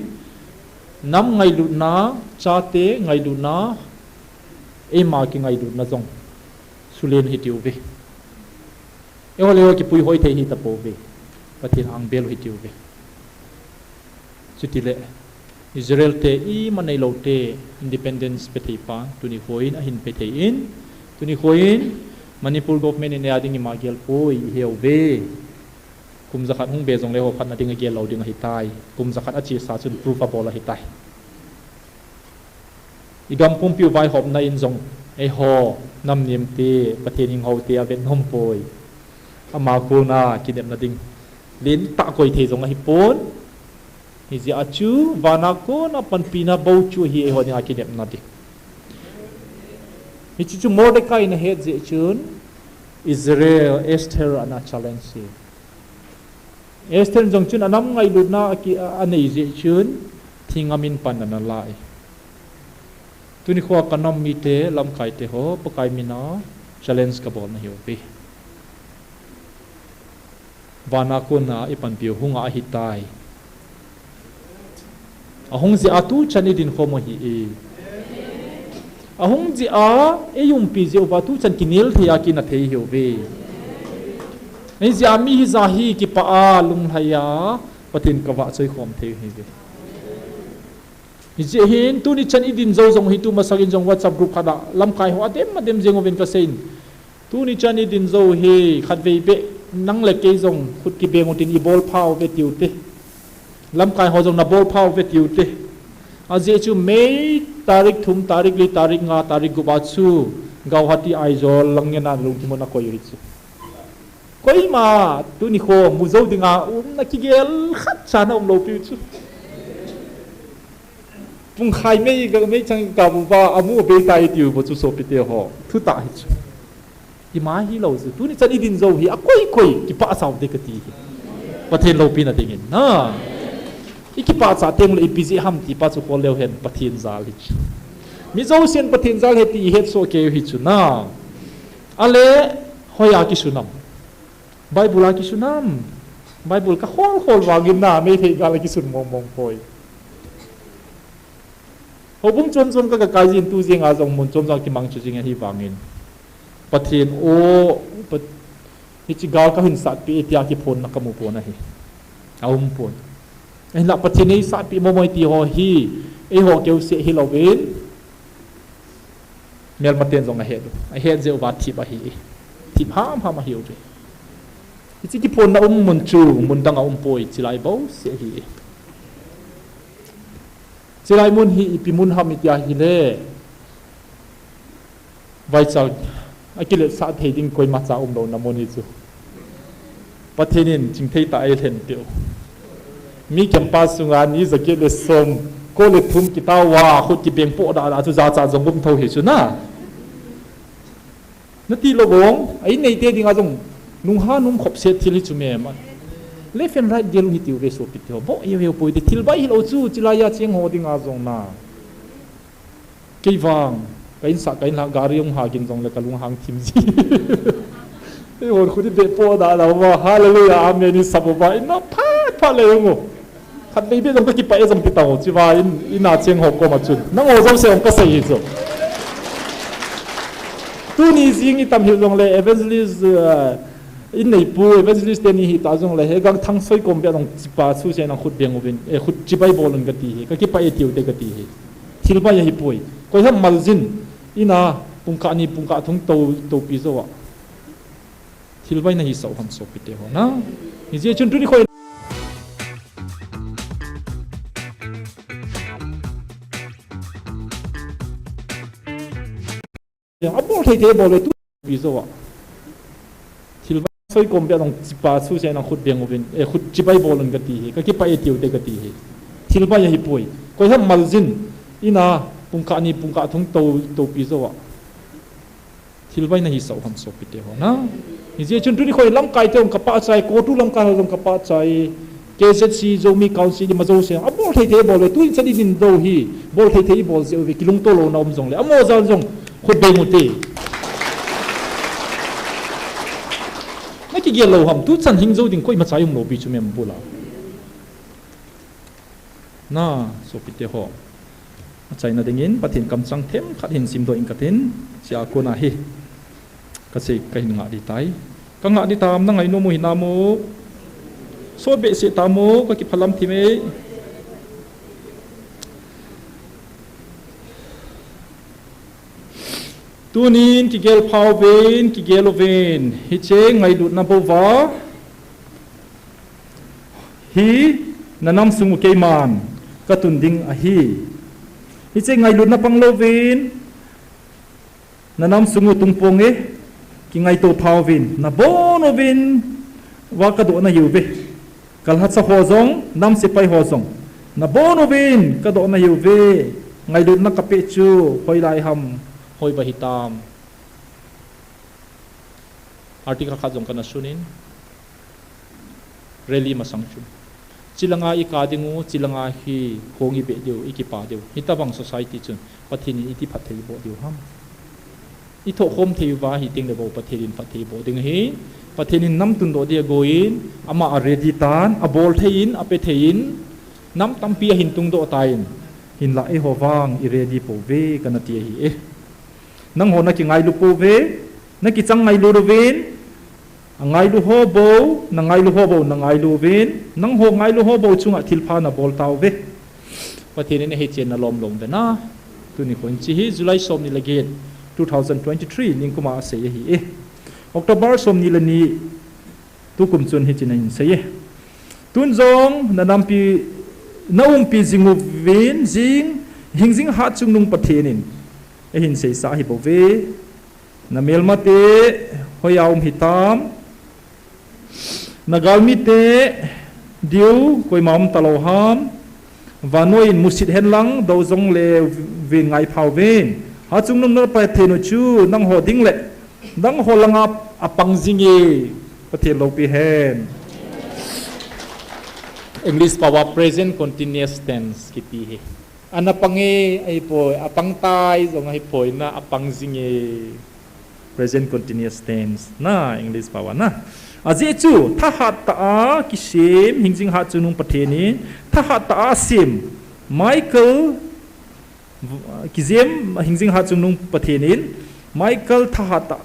nam ngailutna, chate ngailutna, eima kingailutna jong sulen hitiuve. Eiho le eiho kipuihoi thei hitapouve. Pathen angbel u hitiuve. Chutile Israel te ima neilou te independence pethei pa, tuni khoin ahin pethei in, tuni khoin Manipur government in eia ding ima gel poi, iheuve. Kum jakhat hung be jongle ho khatna ding agel lou ding ahitai. Kum jakhat achesa chun proof abol ahitai. Idam pumpiu vaihopna in jong, eiho, nam nemte, Pathen hinghoute avet nom poi. Ama kona kinepna ding lentah koi thei jong ahipon. Hijeh a chu, vana kona panpina bou chu ahi eiho dinga kinepna ding. Hiche chu Mordecai in ahet jeh chun, Israel, Esther ana challenge e. Esther jong chun anam ngailutna aki, a, anei jeh chun, thingam in pan ana la e. Tuni khoa kanam mite, lamkaite ho, Pakai mina challenge kabol nahiuve. Vana kona ipanpiu hunga ahitai. Ahung jeh a tuchan idin khom u ahi e. Ahung jeh a, eiumpi jeh uva tuchan kinel thei a kina thei hiuve. Hijeh a mi hija hi kipah a lunglhai a, Pathen kavahchoi khom thei hiuve. Hijeh hin, tuni chan idin jou jong hi tumasangin jong WhatsApp group khat a, lamkai ho adem adem jeng uvin kaseiyin. Tuni chan idin jou hi, khatvei beh, nang le kei jong khut kibeng utin ibol phauve tiute. Lamkai ho jong nabol phauve tiute. Ajeh chu May tarik thum, tarik li, tarik nga, tarik gup a chu Guwahati, Aizawl lang ngena lungthim u nakoi u hichu. Koima tuni kho mu jou dinga umna kigel khatcha naum lou piu chu. Pungkhai mei ga meichang kabuva amu beitai tiu bou chu sopite ho. Thutah hichu. Ima hilou chu. Tuni chan idin jou hi akoi koi kipah sao de kati hi. Pathen loupina dingin na. Ikipah cha tengle ipi jeh ham tipa chu khol leu hen Pathen jal hichu. Mi jousen Pathen jal ahi ti ihetsoh keiyu hichu na. Ale, hoiya kisun am? Bible a kisun am? Bible kakhol khol vangin na, Meitei gal a kisun mong mong poi. Houbung chom chom ka, kakai jin tu jeng a jong mun chom chom a kimangcha jing ahivangin, Pathen o, Pat-, hiche gal kahin satpeh e tia kiphonna kamu pon ahi. Aumpoi. Ahinla Pathen in eisatpeh momo e ti ho hi, eiho keuseh hilouvin, melmaten jong ahet u. Ahet jeh uva thip ahi. Thip hamham ahiuve. Hiche kiphonna um mun chu, mun dang a umpoi, chilai bouseh ahi. Chilai mun hi ipi mun ham itia hile, vaichang, akiletsah thei ding koimacha umlouna mun hichu. Pathen in chingthei tah a eilhenpeh u. Mi campus sunga ni jaget le som, ko le thum kitao a, khut kibeng poh dah dah chu jacha jong um thou hichu na. Natilou bong, a inneite dinga jong, nungha num khopset thil hichu mema. Left and right gel u hitiuve sopite ho, boh heuheu poi te, thil bai hilou chu, chilaiya cheng ho dinga jong na. Kei vang, ka insah, ka inlhah, gari hung hagin jongle kalunghang thim ji. Ei hon khut i beh po da da uva, hallelujah, amen, i sap uva, in na phat phat le ung u. Khat vei beh jong ka kipah e jong ti tao, chiva in, in a cheng ho koma chun. Nang ho jouse jong ka sei hi chu. Tuni jing i tam hi jong le evangelist, uh, in nei pu evangelist teni hi ta jong le, he gang thang soi kom beh jong chipa chu se nang khut beng uvin, e khut chibai bol un ka ti hi, ka kipah e tiu te ka ti hi. Thil bai ahi poi. Koi ham mal jin, in a pungkah ni pungkah thum to, to pi jo a. Thil bai na hi sau ham sopi te ho na. Hi je chun tuni khoi. A bol thei thei bol ve tu pi jo a. Thil bai soi kom beh jong chipa chu se nang khut beng uvin, e khut chibai bol un ka ti hi, ka kipah e tiu te ka ti hi. Thil bai ahi poi. Koi ham mal jin, in a pungkah ni pungkah thum to, to pi jo a. Thil bai na hi sau ham sopi te ho na. Hi je chun tuni khoi lamkai te jong ka pah chai, ko tu lamkai ho jong ka pah chai. K Z C, Zomi Council, i ma jouse, a bol thei thei bol ve, tu in chan i din do hi, bol thei thei i bol jeh uve, kilung to lo na um jong le, a mo jal jong, khut beng u te. Na kigel lo ham, tu chan hing jo ding koima cha i um lo pi chu mem bula. Na, sopi te ho. A chaina dingin, Pathen kamchang themkhat hin simdoh ing ka tin, chia kona hi. Ka sei, ka hin ngah di tai. Ka ngah di tam, na ngainom u hinam u. So behseh tam u, ka kiphalam thim e. Tunin kigel pha uvin, kigel uvin. Hiche ngailutna bou va. Hi na nam sung u keiman ka tun ding ahi. Hiche ngailutna pang louvin, na nam sung u tung ponge, kingaito pha uvin, na bon uvin, va ka doh na hiuve. Ka lhacha ho jong, nam sepai ho jong, na bon uvin, ka doh na hiuve. Ngailutna ka pe chu, hoilai ham, hoi va hitam. Article khat jong kana sunin, rally masang chu. Chilanga i ka ding u, chilanga hi khong i beh diu, i kipa diu. Hitabang society chun, Pathen in iti phatthei boh diu ham. I thoh khom thei uva hi teng le bou Pathen in phatthei boh ding ahi. Pathen in nam tundoh dia goin, ama a ready tan, a bol thei in, a pe thei in, nam tampi a hin tungdoh tan. Hinlah eiho vang i ready pouve kana ti ahi e. Nangho na kingailu pouve, na kichang ngailu uvin, a ngailu ho bou, na ngailu ho bou, na ngailu uvin, nangho ngailu ho bou chunga thilpha na bol tauve. Pathen in ahi chen na lom lom ve na. Tuni khon chi hi July som ni le get, two thousand twenty-three, ningkuma asei ahi e. October som ni le ni, tukum chun hichi na hin sei e. Tun jong na nampi, na umpi jing uvin jing, hing jing hat chungnung Pathen in. Eihin seisa ahi bouve. Na melmate, hoiya um hitam. Na galmite, diu, koima um talou ham. Vannoi in musit hen lang, dou jong le vin ngai phau vin. Hat chungnung na Pathen u chu, nangho ding le. Nangho langa apang jing e, Pathen loupi hen. English pao a present continuous tense kiti hi. Ana pang e, ahipoi, apang tai jong ahipoi na, apang jing e. Present continuous tense na, English pao a na. Ajeh chu, thahat tah a kisem, hing jing hat chungnung Pathen in, thahat tah a sem, Michael, v-, kijem, hing jing hat chungnung Pathen in, Michael thahat tah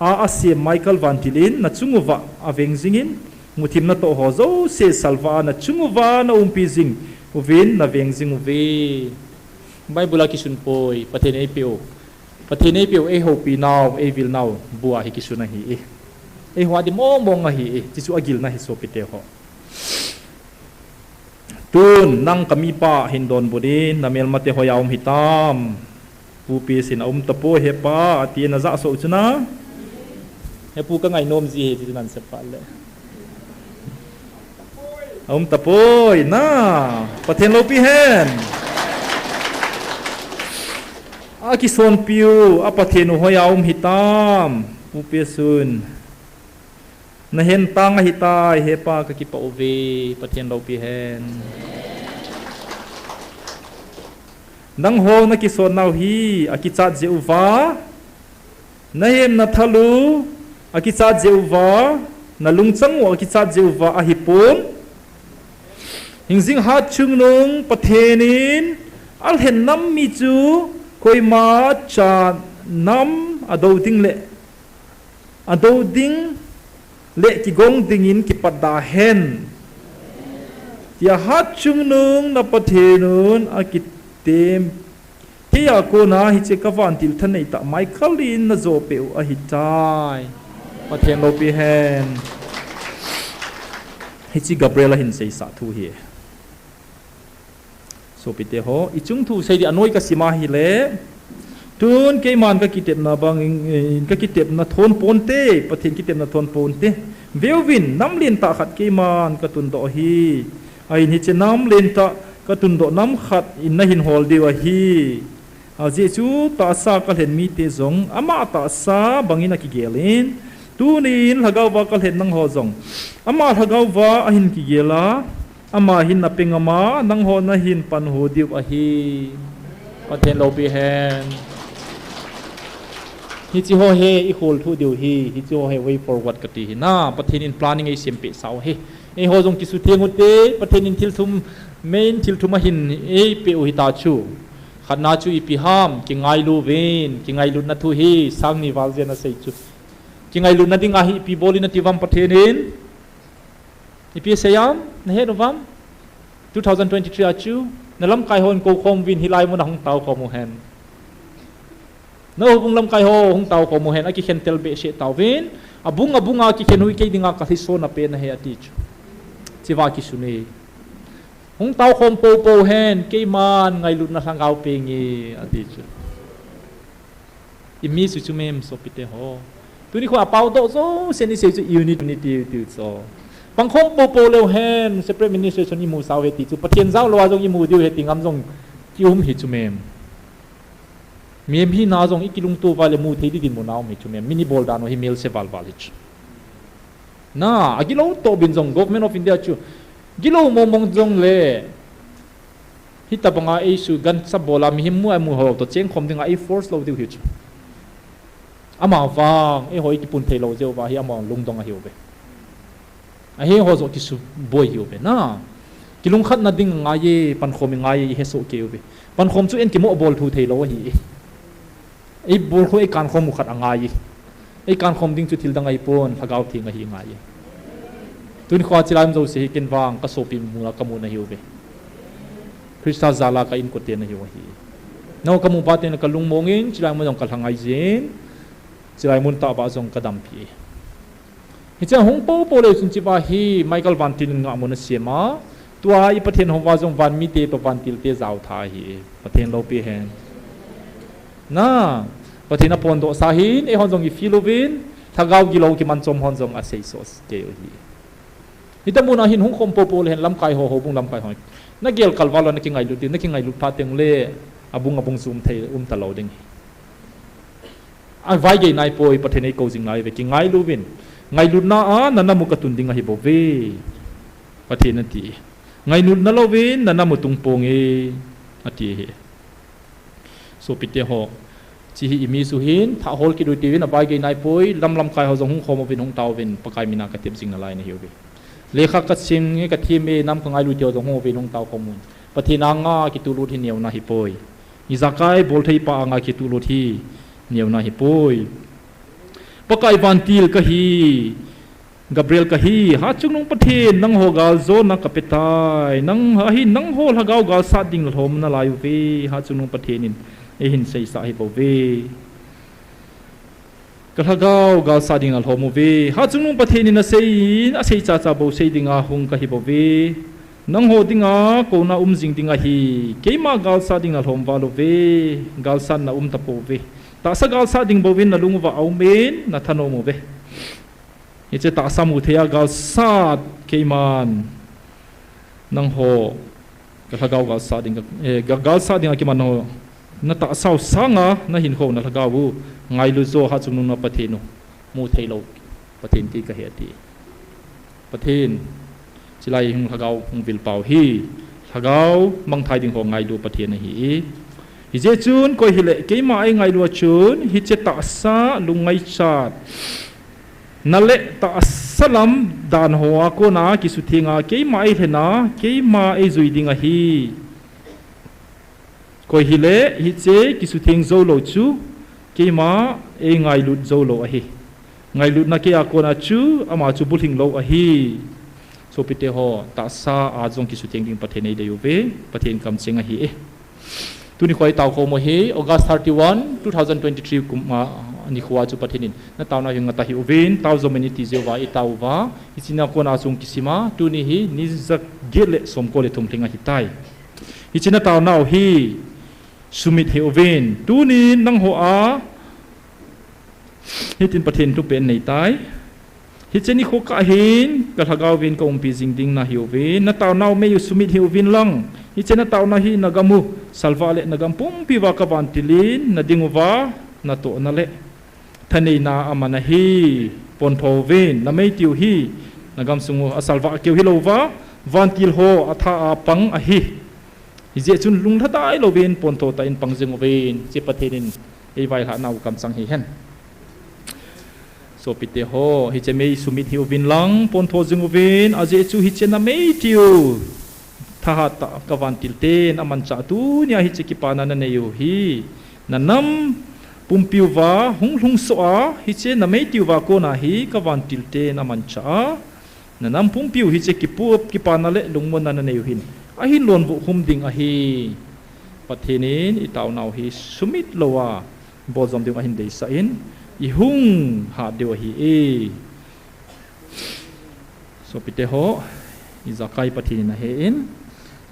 a asem, Michael vantil in, na chung uva aveng jing in, muthim natoh ho jouse salva a na chung uva na umpi jing uvin na veng jing uve. Bible a kisun poi, Pathen in eipeu. Pathen in eipeu, eihoupi nau, eivil nau, bua hi kisun ahi e. Eiho a di mong mong ahi e, chuchu agilna hi sopite ho. Tun, nang ka mipa hin donbut in, na melmate hoiya um hitam. Pu Pi sin a um tapoi hepa, ati na ja so chu na. He pu ka ngainom ji he ti nan sepa le. A um tapoi na. Pathen loupi hen. A kisonpiu, a Pathen u hoiya um hitam. Pu Pi sun. Na hen tang ahitai, hepa ka kipah uve, Pathen loupi hen. Nangho na kisonnau hi, akichat jeh uva. Na hemna thal u, Akichat jeh uva, nalungchang u akichat jeh uva ahipon. Hingjing hatchungnung Pathen in alhen nam mi chu koima cha nam adou ding le, adou ding le kigong dingin kipat da hen. Tia hatchungnung na Pathen un akitem. Kei a kona hiche ka vantil thanei tah Michael in najo peh u ahitai. Pathen loupi hen. Hiche Gabriel ahin seisah thu hi. Sopite ho, ichung thu sei di anoi kasim ahile. Tun keiman kakitepna bang, eh, kakitepna thon ponte, Pathen kitepna thon ponte. Veuvin, nam lentah khat keiman katundoh ahi. Ahin hiche nam lentah katundoh nam khat in nahin hol diu ahi. Ajeh chu tahsa kalhen mite jong ama tahsa bangin akigel in. Tunin lhagao va kalhen nangho jong ama lhagao va ahin kigel a. Ama hin napeng ama, nangho nahin panhu diu ahi. Pathen loupi hen. Hiche ho hi ikhol thu diu hi, hiche ho hi way forward kati hi. Na, Pathen in planning eisem peh sau hi. Eiho jong kisutheng ute, Pathen in thil thum, main thil thum ahin eipeh u hita chu. Khatna chu ipi ham, kingailu uvin, kingailutna thu hi, sang ni val jen asei chu. Kingailutna dinga hi ipi bol in ati uvam Pathen in. Ipi asei am, nahet uvam? Two thousand twenty-three a chu, nalamkai hon koukhom uvin hilai mun a hung tao khom uhen. Nahoubung lamkai ho hung tao khom uhen, akikhen tel behseh tauvin, abung abung a kikhen u hi kei dinga kalhiso na pen ahi ati chu. Chiva kisun e. Hung tao khom poupou hen, keiman ngailutna lhagao peng e, ati chu. Imi chu chu mem sopite ho. Tuni kho apao doh jouse ni sei chu unit, unity, unity chu. Pangkhom poupou leu hen, separate ministration imu sau he ti chu. Pathen jao lou a jong imu diu he ti ngam jong kium hi chu mem. Mem hina jong ikilungto uva le mu thei di dinmun a um hi chu mem. Min ibol dan u hi melse valval hi chu. Na, agilou toh bin jong Government of India chu. Gilou mong mong jong le. Hitabanga eisu gancha bol a mihem mu a mu ho toh chengkhom dinga ei force lou diu hi chu. Amavang, eiho ikipun thei lou jeh uva hi amavang lungdong ahiuve. Ahi ho joh kisuboi hiuve na. Kilungkhatna ding ngai e, pankhom ngai e, ihesoh kei uve. Pankhom chu eikimo bol thu thei lou ahi. Eibol khu eikankhom u khat angai e. Eikankhom ding chu thil dang ahipon, Lhagao Theng ahi ngai e. Tuni kho a chilai um jouse hi ken vang kasopi muna kamu nahiuve. Christa jal a ka inkote nahiu ahi. Nangho kamu phat in kalung mong in, chilai mun jong kalha ngai jin. Chilai mun tah a jong kadampi e. Hiche hung poupou leu chun chiva hi Michael vantil in ngahmun asem a. Tua i Pathen houva jong van mite toh vantil te jao tha ahi. Pathen loupi hen. Na, Pathen aphondoh sa hin, eihon jong i feel uvin, lhagao gilou kiman chom hon jong asei soh kei u ahi. Hitabang a hin hung khom poupou le hen lamkai ho, houbung lamkai ho. Nagel kalval lou, nakingailut ding, nakingailut phat teng le, abung abung chu um thei, um talou ding. Avaigei naipoi, Pathen eikou jing naiuve, kingailu uvin. Ngailutna a nanam u katun ding ahi bouve. Pathen ati. Ngailutna louvin nanam u tung ponge, ati hi. Sopite ho. Hiche hi imi chu hin, thah hol kit u tiuvin, avaigei naipoi, lamlamkai ho jong hung khom uvin, hung taovin, Pakai mina katep jing nalai nahiuve. Lekha kasim e, kathem e, nam kangailu te ho jong hung uvin, hung tao khom un. Pathen anga kituhlut hi neona ahipoi. Ijakai bolthei pa anga kituhlut hi neona ahipoi. Pakai vantil kahi, Gabriel kahi, Hatchungnung Pathen, nangho galjona kapetai, nang, ahin nangho lhagao galsat ding lalhom nalai uve, Hatchungnung Pathen in eihin seisah ahi bouve. Ka lhagao galsat ding nalhom uve. Hatchungnung Pathen in asei in, asei chacha bou sei dinga hung kahi bouve. Nangho dinga kona um jing ding ahi. Keima galsat ding nalhom val uve. Galsatna um tapouve. Tahsa galsat ding bouvin nalung uva aum in, nathanom uve. Hiche tahsa mu thei a galsat keiman. Nangho, ka lhagao galsat ding, eh, ga-, galsat ding a kiman ho. Na tahsa u sanga, na hinkho u na lhagao u. Ngailu jo Hatchungnung na Pathen u. Mu thei lou. Pathen kei kahi ati. Pathen. Chilai hung lhagao hung vil pau hi. Lhagao mangthai ding ho ngailu Pathen ahi. Hijeh chun koi hile keima eingailu a chun. Hiche tahsa lungngaichat. Naleh tahsa lam dan hoa kona kisuthenga keima eilhena, keima eijui ding ahi. Koi hile, hiche kisutheng joulou chu, keima eingailut joulou ahi. Ngailutna keiya kona chu, ama chu bulhing lou ahi. Sopite ho, tahsa a jong kisutheng ding Pathen eidei uve, Pathen kamcheng ahi e. Tuni khoa itaokhom u hi, August thirty-one, two thousand twenty-three kum a, nikhoa chu Pathen in nataonau hi ngah tahih uvin, tao jomin iti jeh uva, itao uva, hichea kona jong kisima, tuni hi, ni jaget le somko le thum lhing ahitai. Hiche nataonau hi, sumit hih uvin, tuni nangho a, hitin Pathen thupeh neitai. Hiche nikho kah hin, kalhagaovin kaumpi jing ding nahiuvin, nataonau meiu sumit hih uvin lang. Hiche nataonau hi nagam u, salvah le nagam pumpiuva kavantil in, nading uva, natohna le thaneina aman ahi, pontho uvin, namei tiu hi, nagam sungu asalvah keu hilouva, vantil ho atha a pang ahi. Hijeh chun lunglhadai louvin pontho tah in pang jing uvin, hiche Pathen in eivailhah nau kamchang hihen. Sopite ho, hiche mei sumit hih uvin lang, pontho jing uvin, ajeh chu hiche namei tiu thahat tah kavantil ten amanchah tunia hiche kipana nanei u hi, nanam pumpiuva hung lhungsoh a, hiche namei tiuva kona hi kavantil ten amanchah a, nanam pumpiu hiche kipup, kipana le lungmonna nanei u hin, ahin lonvuh khum ding ahi. Pathen in itaonau hi sumit louva, boljom diu ahin deisah in, ihung hat diu ahi e. Sopite ho, ijakai Pathen in ahe in,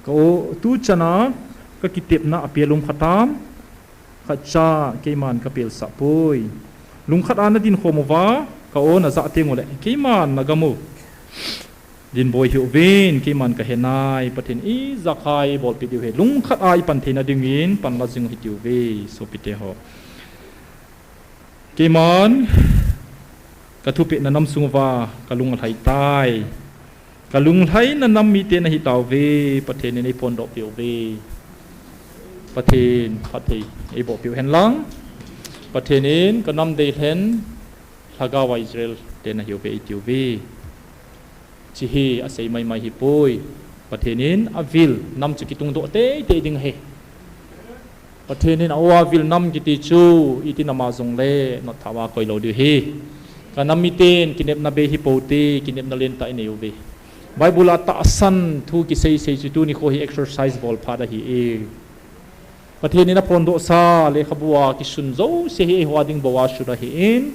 ka o tuchana, kakitepna apel um khat am, khatcha keiman kapelsah poi. Lungkhat a nadin khom uva, ka o najah tengule, keiman nagam u dinboi hih uvin, keiman kahenai, Pathen ijakai eibolpeh diu hi, lungkhat a ipan theina dingin, panla jing u hitiuve, sopite ho. Keiman, kathupeh nanam sunguva, kalung alhai tai. Kalunglhaina nam mite nahitauve, Pathen in eiphondoh peh uve. Pathen, Pathen, eiboh peh u henlang. Pathen in kanam deilhen, lhagao a Israel te nahiuve eitiuve. Hiche hi asei maimai hipoi. Pathen in avil nam chu kitungdoh teitei ding ahi. Pathen in a-o avil nam kiti chu, iti nama jongle, notthah uva koilou diu ahi. Kanam miten, kinepna bei hipoute, kinepna lentah inei uve. Bible a tahsan thu kiseisei chu tuni kho hi exercise bol phat ahi e. Pathen in aphondohsa lekhabu a kisun jouse hi eiho a ding bou a sun ahin,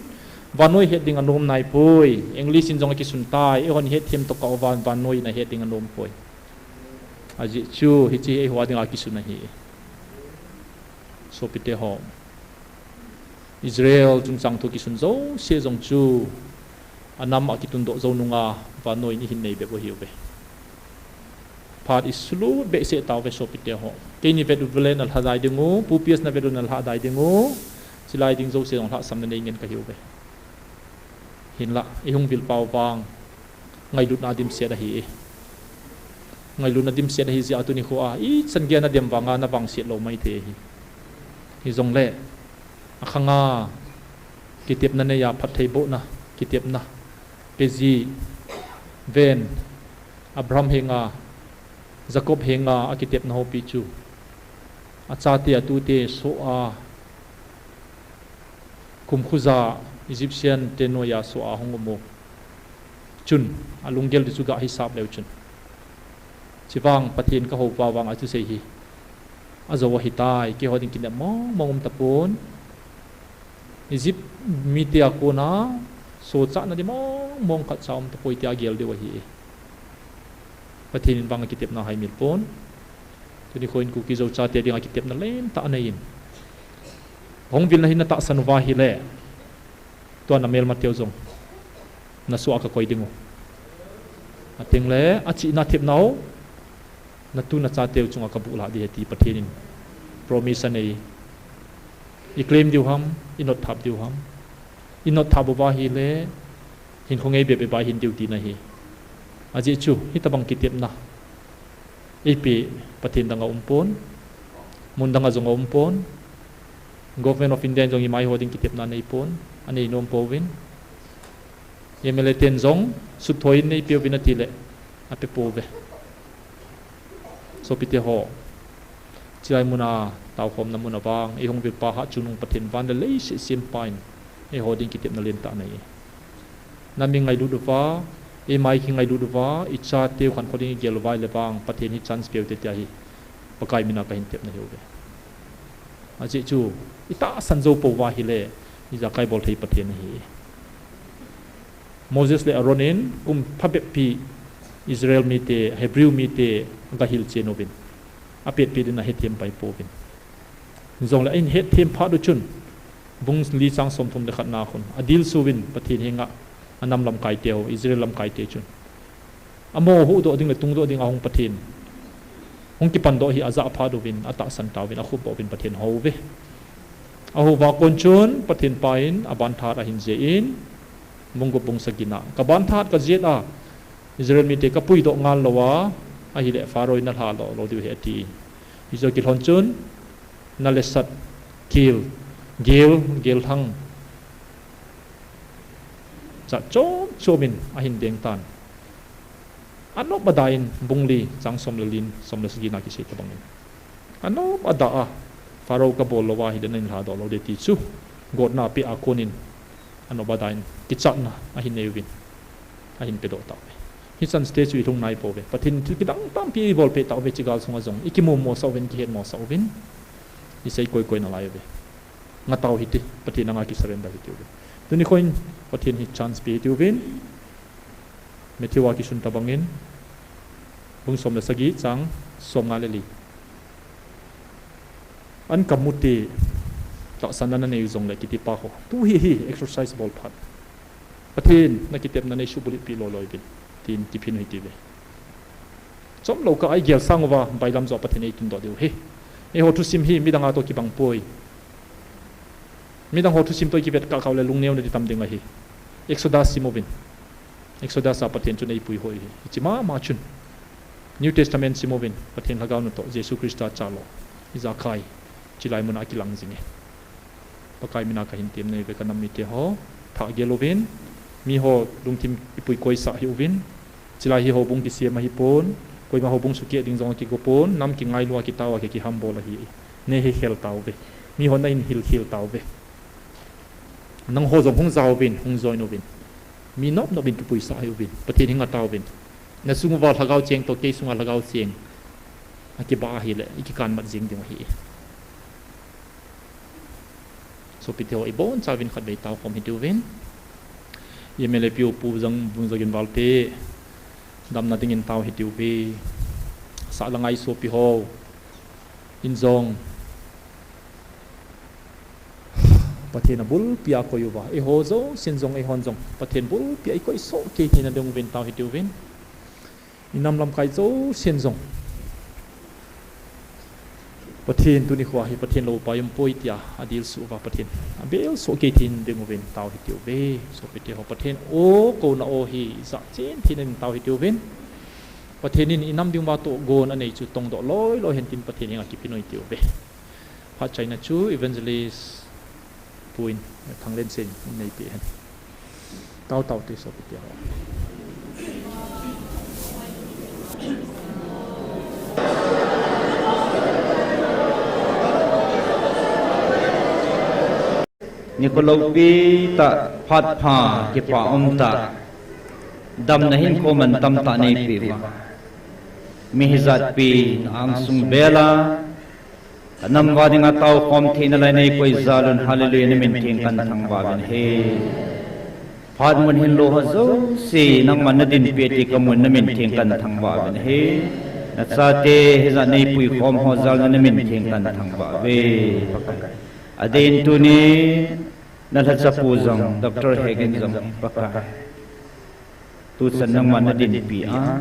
vannoi het ding anom naipoi. English in jong akisun tai, eihon hetthem tokah uva vannoi in ahet ding anompoi. Ajeh chu, hiche hi eiho a dinga kisun ahi. Sopite ho, Israel chungchang thu kisun jouse jong chu, anam akitundoh jou nunga vannoi in eihin nei bep u ahiuve. Phat isulut behseh tauve sopite ho. Keini vet uvin le nalhadai dingu, Pu P S na vet uvin nalhadai dingu, chulai ding jouse jong lhahsamna nei ngen kahiuve. Hinlah, ihung vilpau vang, ngailutna dimset ahi e. Ngailutna dimset ahi jeh a tuni khoa, ichan geiya nadem vanga navangset lou maithei ahi. Hijongle, akhanga, kitepna neiya phattheibohna, kitepna, peji, ven, Abraham henga, Jacob henga akitepna hopi chu, achate atute soh a, kumkhuja Egyptian te noiya soh a hung um u chun, alunggel di chu gahisap leu chun, chuvang Pathen kahoupa vang a thusei hi ajou ahitai, keiho ding kinep mongmong umtapon, Egypt mite a kona sohchatna di mongmong khatcha umtapoi tia gel diu ahi e. Pathen in vang akitepna haimil pon. Tuni khoin Kuki Zo chate dinga kitepna lentah aneiyin, hung vilna hi natahsan uva ahile, tua namelmateu jong nasoh a kakoi dingu. Atengle, achihna thepnau, natu nachateu chunga kabuhlah ding ahi ti Pathen in promise anei. I claim diu ham, i notthap diu ham. I notthap uva ahile, hinkho ngei bep bep a ihin diu tina ahi. Ajeh chu, hitobang kitepna eipeh Pathen dang aumpon, mun danga jong aumpon, Government of India in jong imaiho ding kitepna aneipon, anei nompouvin. M L A ten jong sutthoi in neipeuvin atile, apepouve. Sopite ho, chilai muna taokhomna muna vang eihung vilpa Hatchungnung Pathen van le leiset sempa in eiho ding kitepna lentah anei. Nam ingailut uva, eima ikingailut uva, ichateu khankho ding igel uva ahile vang Pathen hi chance peute tia hi Pakai mina kahin tepna ahiuve. Ajeh chu itahsan jou pouva ahile, ijakai bol thei Pathen ahi. Moses le Aaron in kum phabeppi Israel mite, Hebrew mite agahilchen uvin, apetpet in ahethem paipouvin. Hijongle ahin hetthem phat u chun, bung li chang somthum le khatna khun adilsu uvin Pathen henga anam lamkaiteu, Israel lamkaite chun, amaho huhdoh ding le tungdoh ding a hung Pathen hung kipandoh hi ajah phat uvin, atahsan tauvin, akhupdoh uvin Pathen ahouve. Ahouva kon chun Pathen pa in abanthat ahin jeh in, bung gup bung sagina, kabanthat kajet a, Israel mite kapuidoh ngal louva ahile Pharaoh in nalhadoh lou diu ahi ati. Hichu akilhon chun nalesat kel, gel, gelthang jat chom chom in ahin deng tan. Anop ada in bung li chang som le li, som le sagina kisei tobang in, anop ada a, Pharaoh kabol louva ahile nahin lhadoh lou ding ti chu gotna apeh a kon in, anop ada in kichatna ahin nei uvin, ahin pedoh tauve. Hichan stage chu ilhung naipouve. Pathen in thil kidang tampi eibolpeh tauve, hiche gal sunga jong ikimomosah uvin, kihetmosah uvin, isei koikoi nalai uve. Ngatau hite, Pathen anga kisurrender hitiuve. Tuni nikho in Pathen hi chance pe hitiuvin, Matthew a kisun tobang in, bung som le sagi chang somnga le li. An kamu te, tahsanna nanei u jongle kitipa ho, tu hi hi exercise bol phat. Pathen, nakitepna neisubulhit pi loi loi uvin, tin kiphin u hitiuve. Chomlou kah a igel sang uva, bailam joh a Pathen eitundoh diu ahi. Eiho thusim hi midang a toh kibang poi. Midang ho thusim toh ikivet kah kah ule lungneona di tam ding ahi. Exodus sim uvin. Exodus a Pathen chun eipuihoi ahi. Hiche mama chun New Testament sim uvin, Pathen Lhagao natoh Jesu Christa chalou, ijakai chilai muna akilang jinge. Pakai mina kahin temna ahiuve, kanam mite ho, thah gel uvin, miho lungthim ipuikoisah hih uvin. Chilai hi houbung kisem ahipon, koima houbung sukeh ding jong akigo pon, nam kingailua kitao a kihambol ahi. Nei hikhel tauve. Miho nahin hilkhel tauve. Nangho jong hung jauvin, hung join uvin. Mi nop nop in kipuisah hih uvin. Pathen henga tauvin. Nasung uva Lhagao cheng toh kei sunga Lhagao cheng akibah ahile, ikikanmat jing ding ahi. Sopite ho, ibonchauvin khatvei taokhom hitiuvin. M L A P O Pu Jang, Bung Jagin valte, damna dingin tao hitiuve. Sahlang a isopi ho in jong Pathen abulpia akoi uva, eiho jousen jong eihon jong Pathen bulpia ikoi sohkei theina ding uvin tao hitiuvin. Inam lamkai jousen jong Pathen tuni khoa hi Pathen loupa umpoi tia adilsuh uva Pathen abel sohkei theina ding uvin tao hitiuve. Sopite ho, Pathen o kouna o hi jahchen theina ding tao hitiuvin. Pathen in inam dinguva tohgon anei chu tongdoh loi loi hen tin Pathen henga kiphin u hitiuve. Phat chaina chu Evangelist Pu in, Thanglensen in neipeh hen. Tao tao te sopite ho. Nikho loupi tah, phat pha, kipa umtah, damna hinkho mantam tah neipeh uva, mi hijatpi na angsung bela kanam uva dinga taokhom theina lai neikoi jal un, hallelujah, namin theng kathangvah uvin ahi. Phat mun hinlou ho jouse nangman nadinpi ti kamun, namin theng kathangvah uvin ahi. Nachate hijat neipuikhom ho jal un namin theng kathangvah uve. Adeh in tuni nalhachapu jong, Doctor Hegin jong, Pakai, tuchan nangman nadinpi a,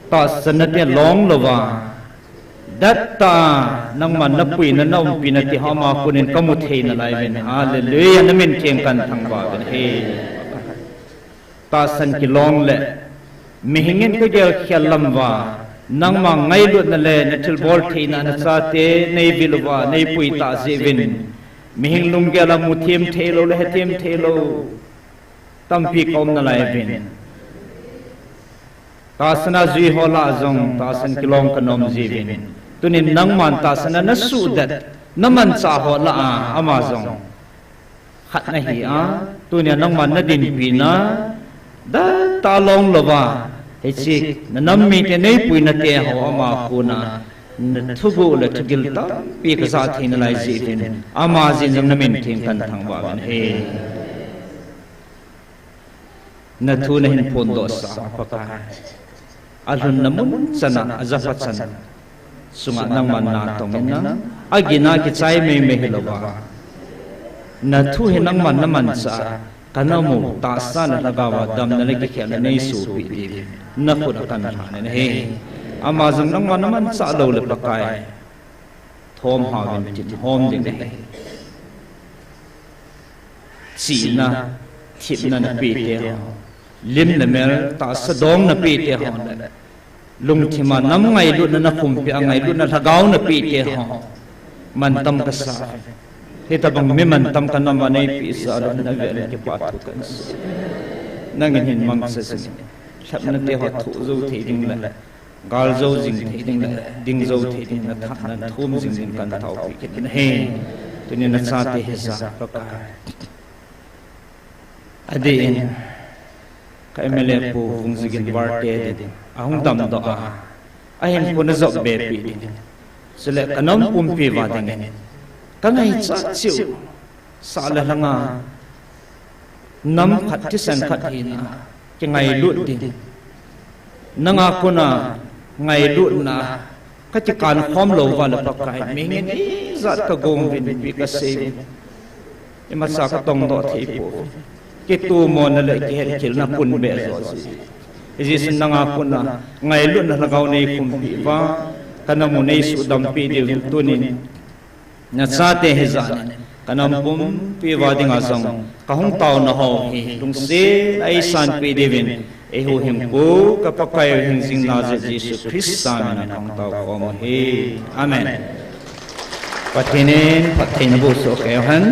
tahsanna te long louva, dattah a nangman napuina naumpina ti ho ama konin kamu theina lai uvin, hallelujah, namin theng kathangvah uvin ahi. Tahsan kilong le mihing in kagelkhel lam uva nangma ngailutna le nathilbol theina, nachate neivil uva neipui tah jeh uvin, mihing lunggel a muthem theilou le hethem theilou, tampi ka um nalai uvin. Tahsan a jui ho lah a jong, tahsan kilong ka nom jiuvin. Tunin nangman tahsan a na suhdet, na manchah ho lah a, ama jong khat nahi a, tunia nangman na dinpi na, da ta long louva, hiche, na nam mite nei puina te ho ama kona, na thuguh le thugil tampi ka ja thei nalai jiuvin, ama jin jong na min theng kan thangvah uvin ahi. Na thu na hin phondoh sah Pakai. Alhunna mun chan a, ajapha chan sunga nangman na tong in lang, agin a kichai mei mei hilouva, na thu hi nangman na manchah a, ka na mu tahsa le lhagao a damna le kikhelna nei sohpeh diuvin, na khut a kan lhan in ahi. Ama jong nangman na manchah lou le Pakai, thom hao vin tin hom ding ahi. Chihna, themna na pe te ho, lim le mel, tahsa dong na pe te ho le, lungthim a nam ngailutna na khumpi a ngailutna lhagao na pe te ho, mantam ka sa. Hitabang mi mantam ka nam a nei peh jeh a na vel in kipa thu kan sei. Nangin hin mangcha jing in, lhepna te ho thoh jou thei ding le, gal jou jing thei ding le, ding jou thei ding na tha, na thum jing ding kan taopi kit in ahi. Tunin na chate hi ja Pakai. Adeh in, ka M L A Pu Vungzigin Varte din, ahung damdoh a, ahinkho na jop be pi ding. Chule ka nam pumpi uva dingin, ka ngaichat cheh u, sah le lhanga, nam khat thisan khat hina, kingailut ding. Nanga kona ngailutna, ka kikan khom louva le Pakai, mi ngei ngei jat ka gong uvin, ipi ka sei uvin. Imacha ka tongdoh thei pouvin. Kitomona le kihetkhelna pun be jo ji. Hijeh chun nanga kona ngailutna lhagao nei khumpi uva, ka nam u nei suhdampi diuvin tunin na chate hi ja in, ka nam pumpi uva dinga jong, ka hung taona ho hi lungset a ei sanpeh diuvin, ei huhhingpu ka Pakai hingjing Nazareth Jesu Christa min a ka hung tao khom u ahi. Amen. Pathen in phattheina boh soh kei hen.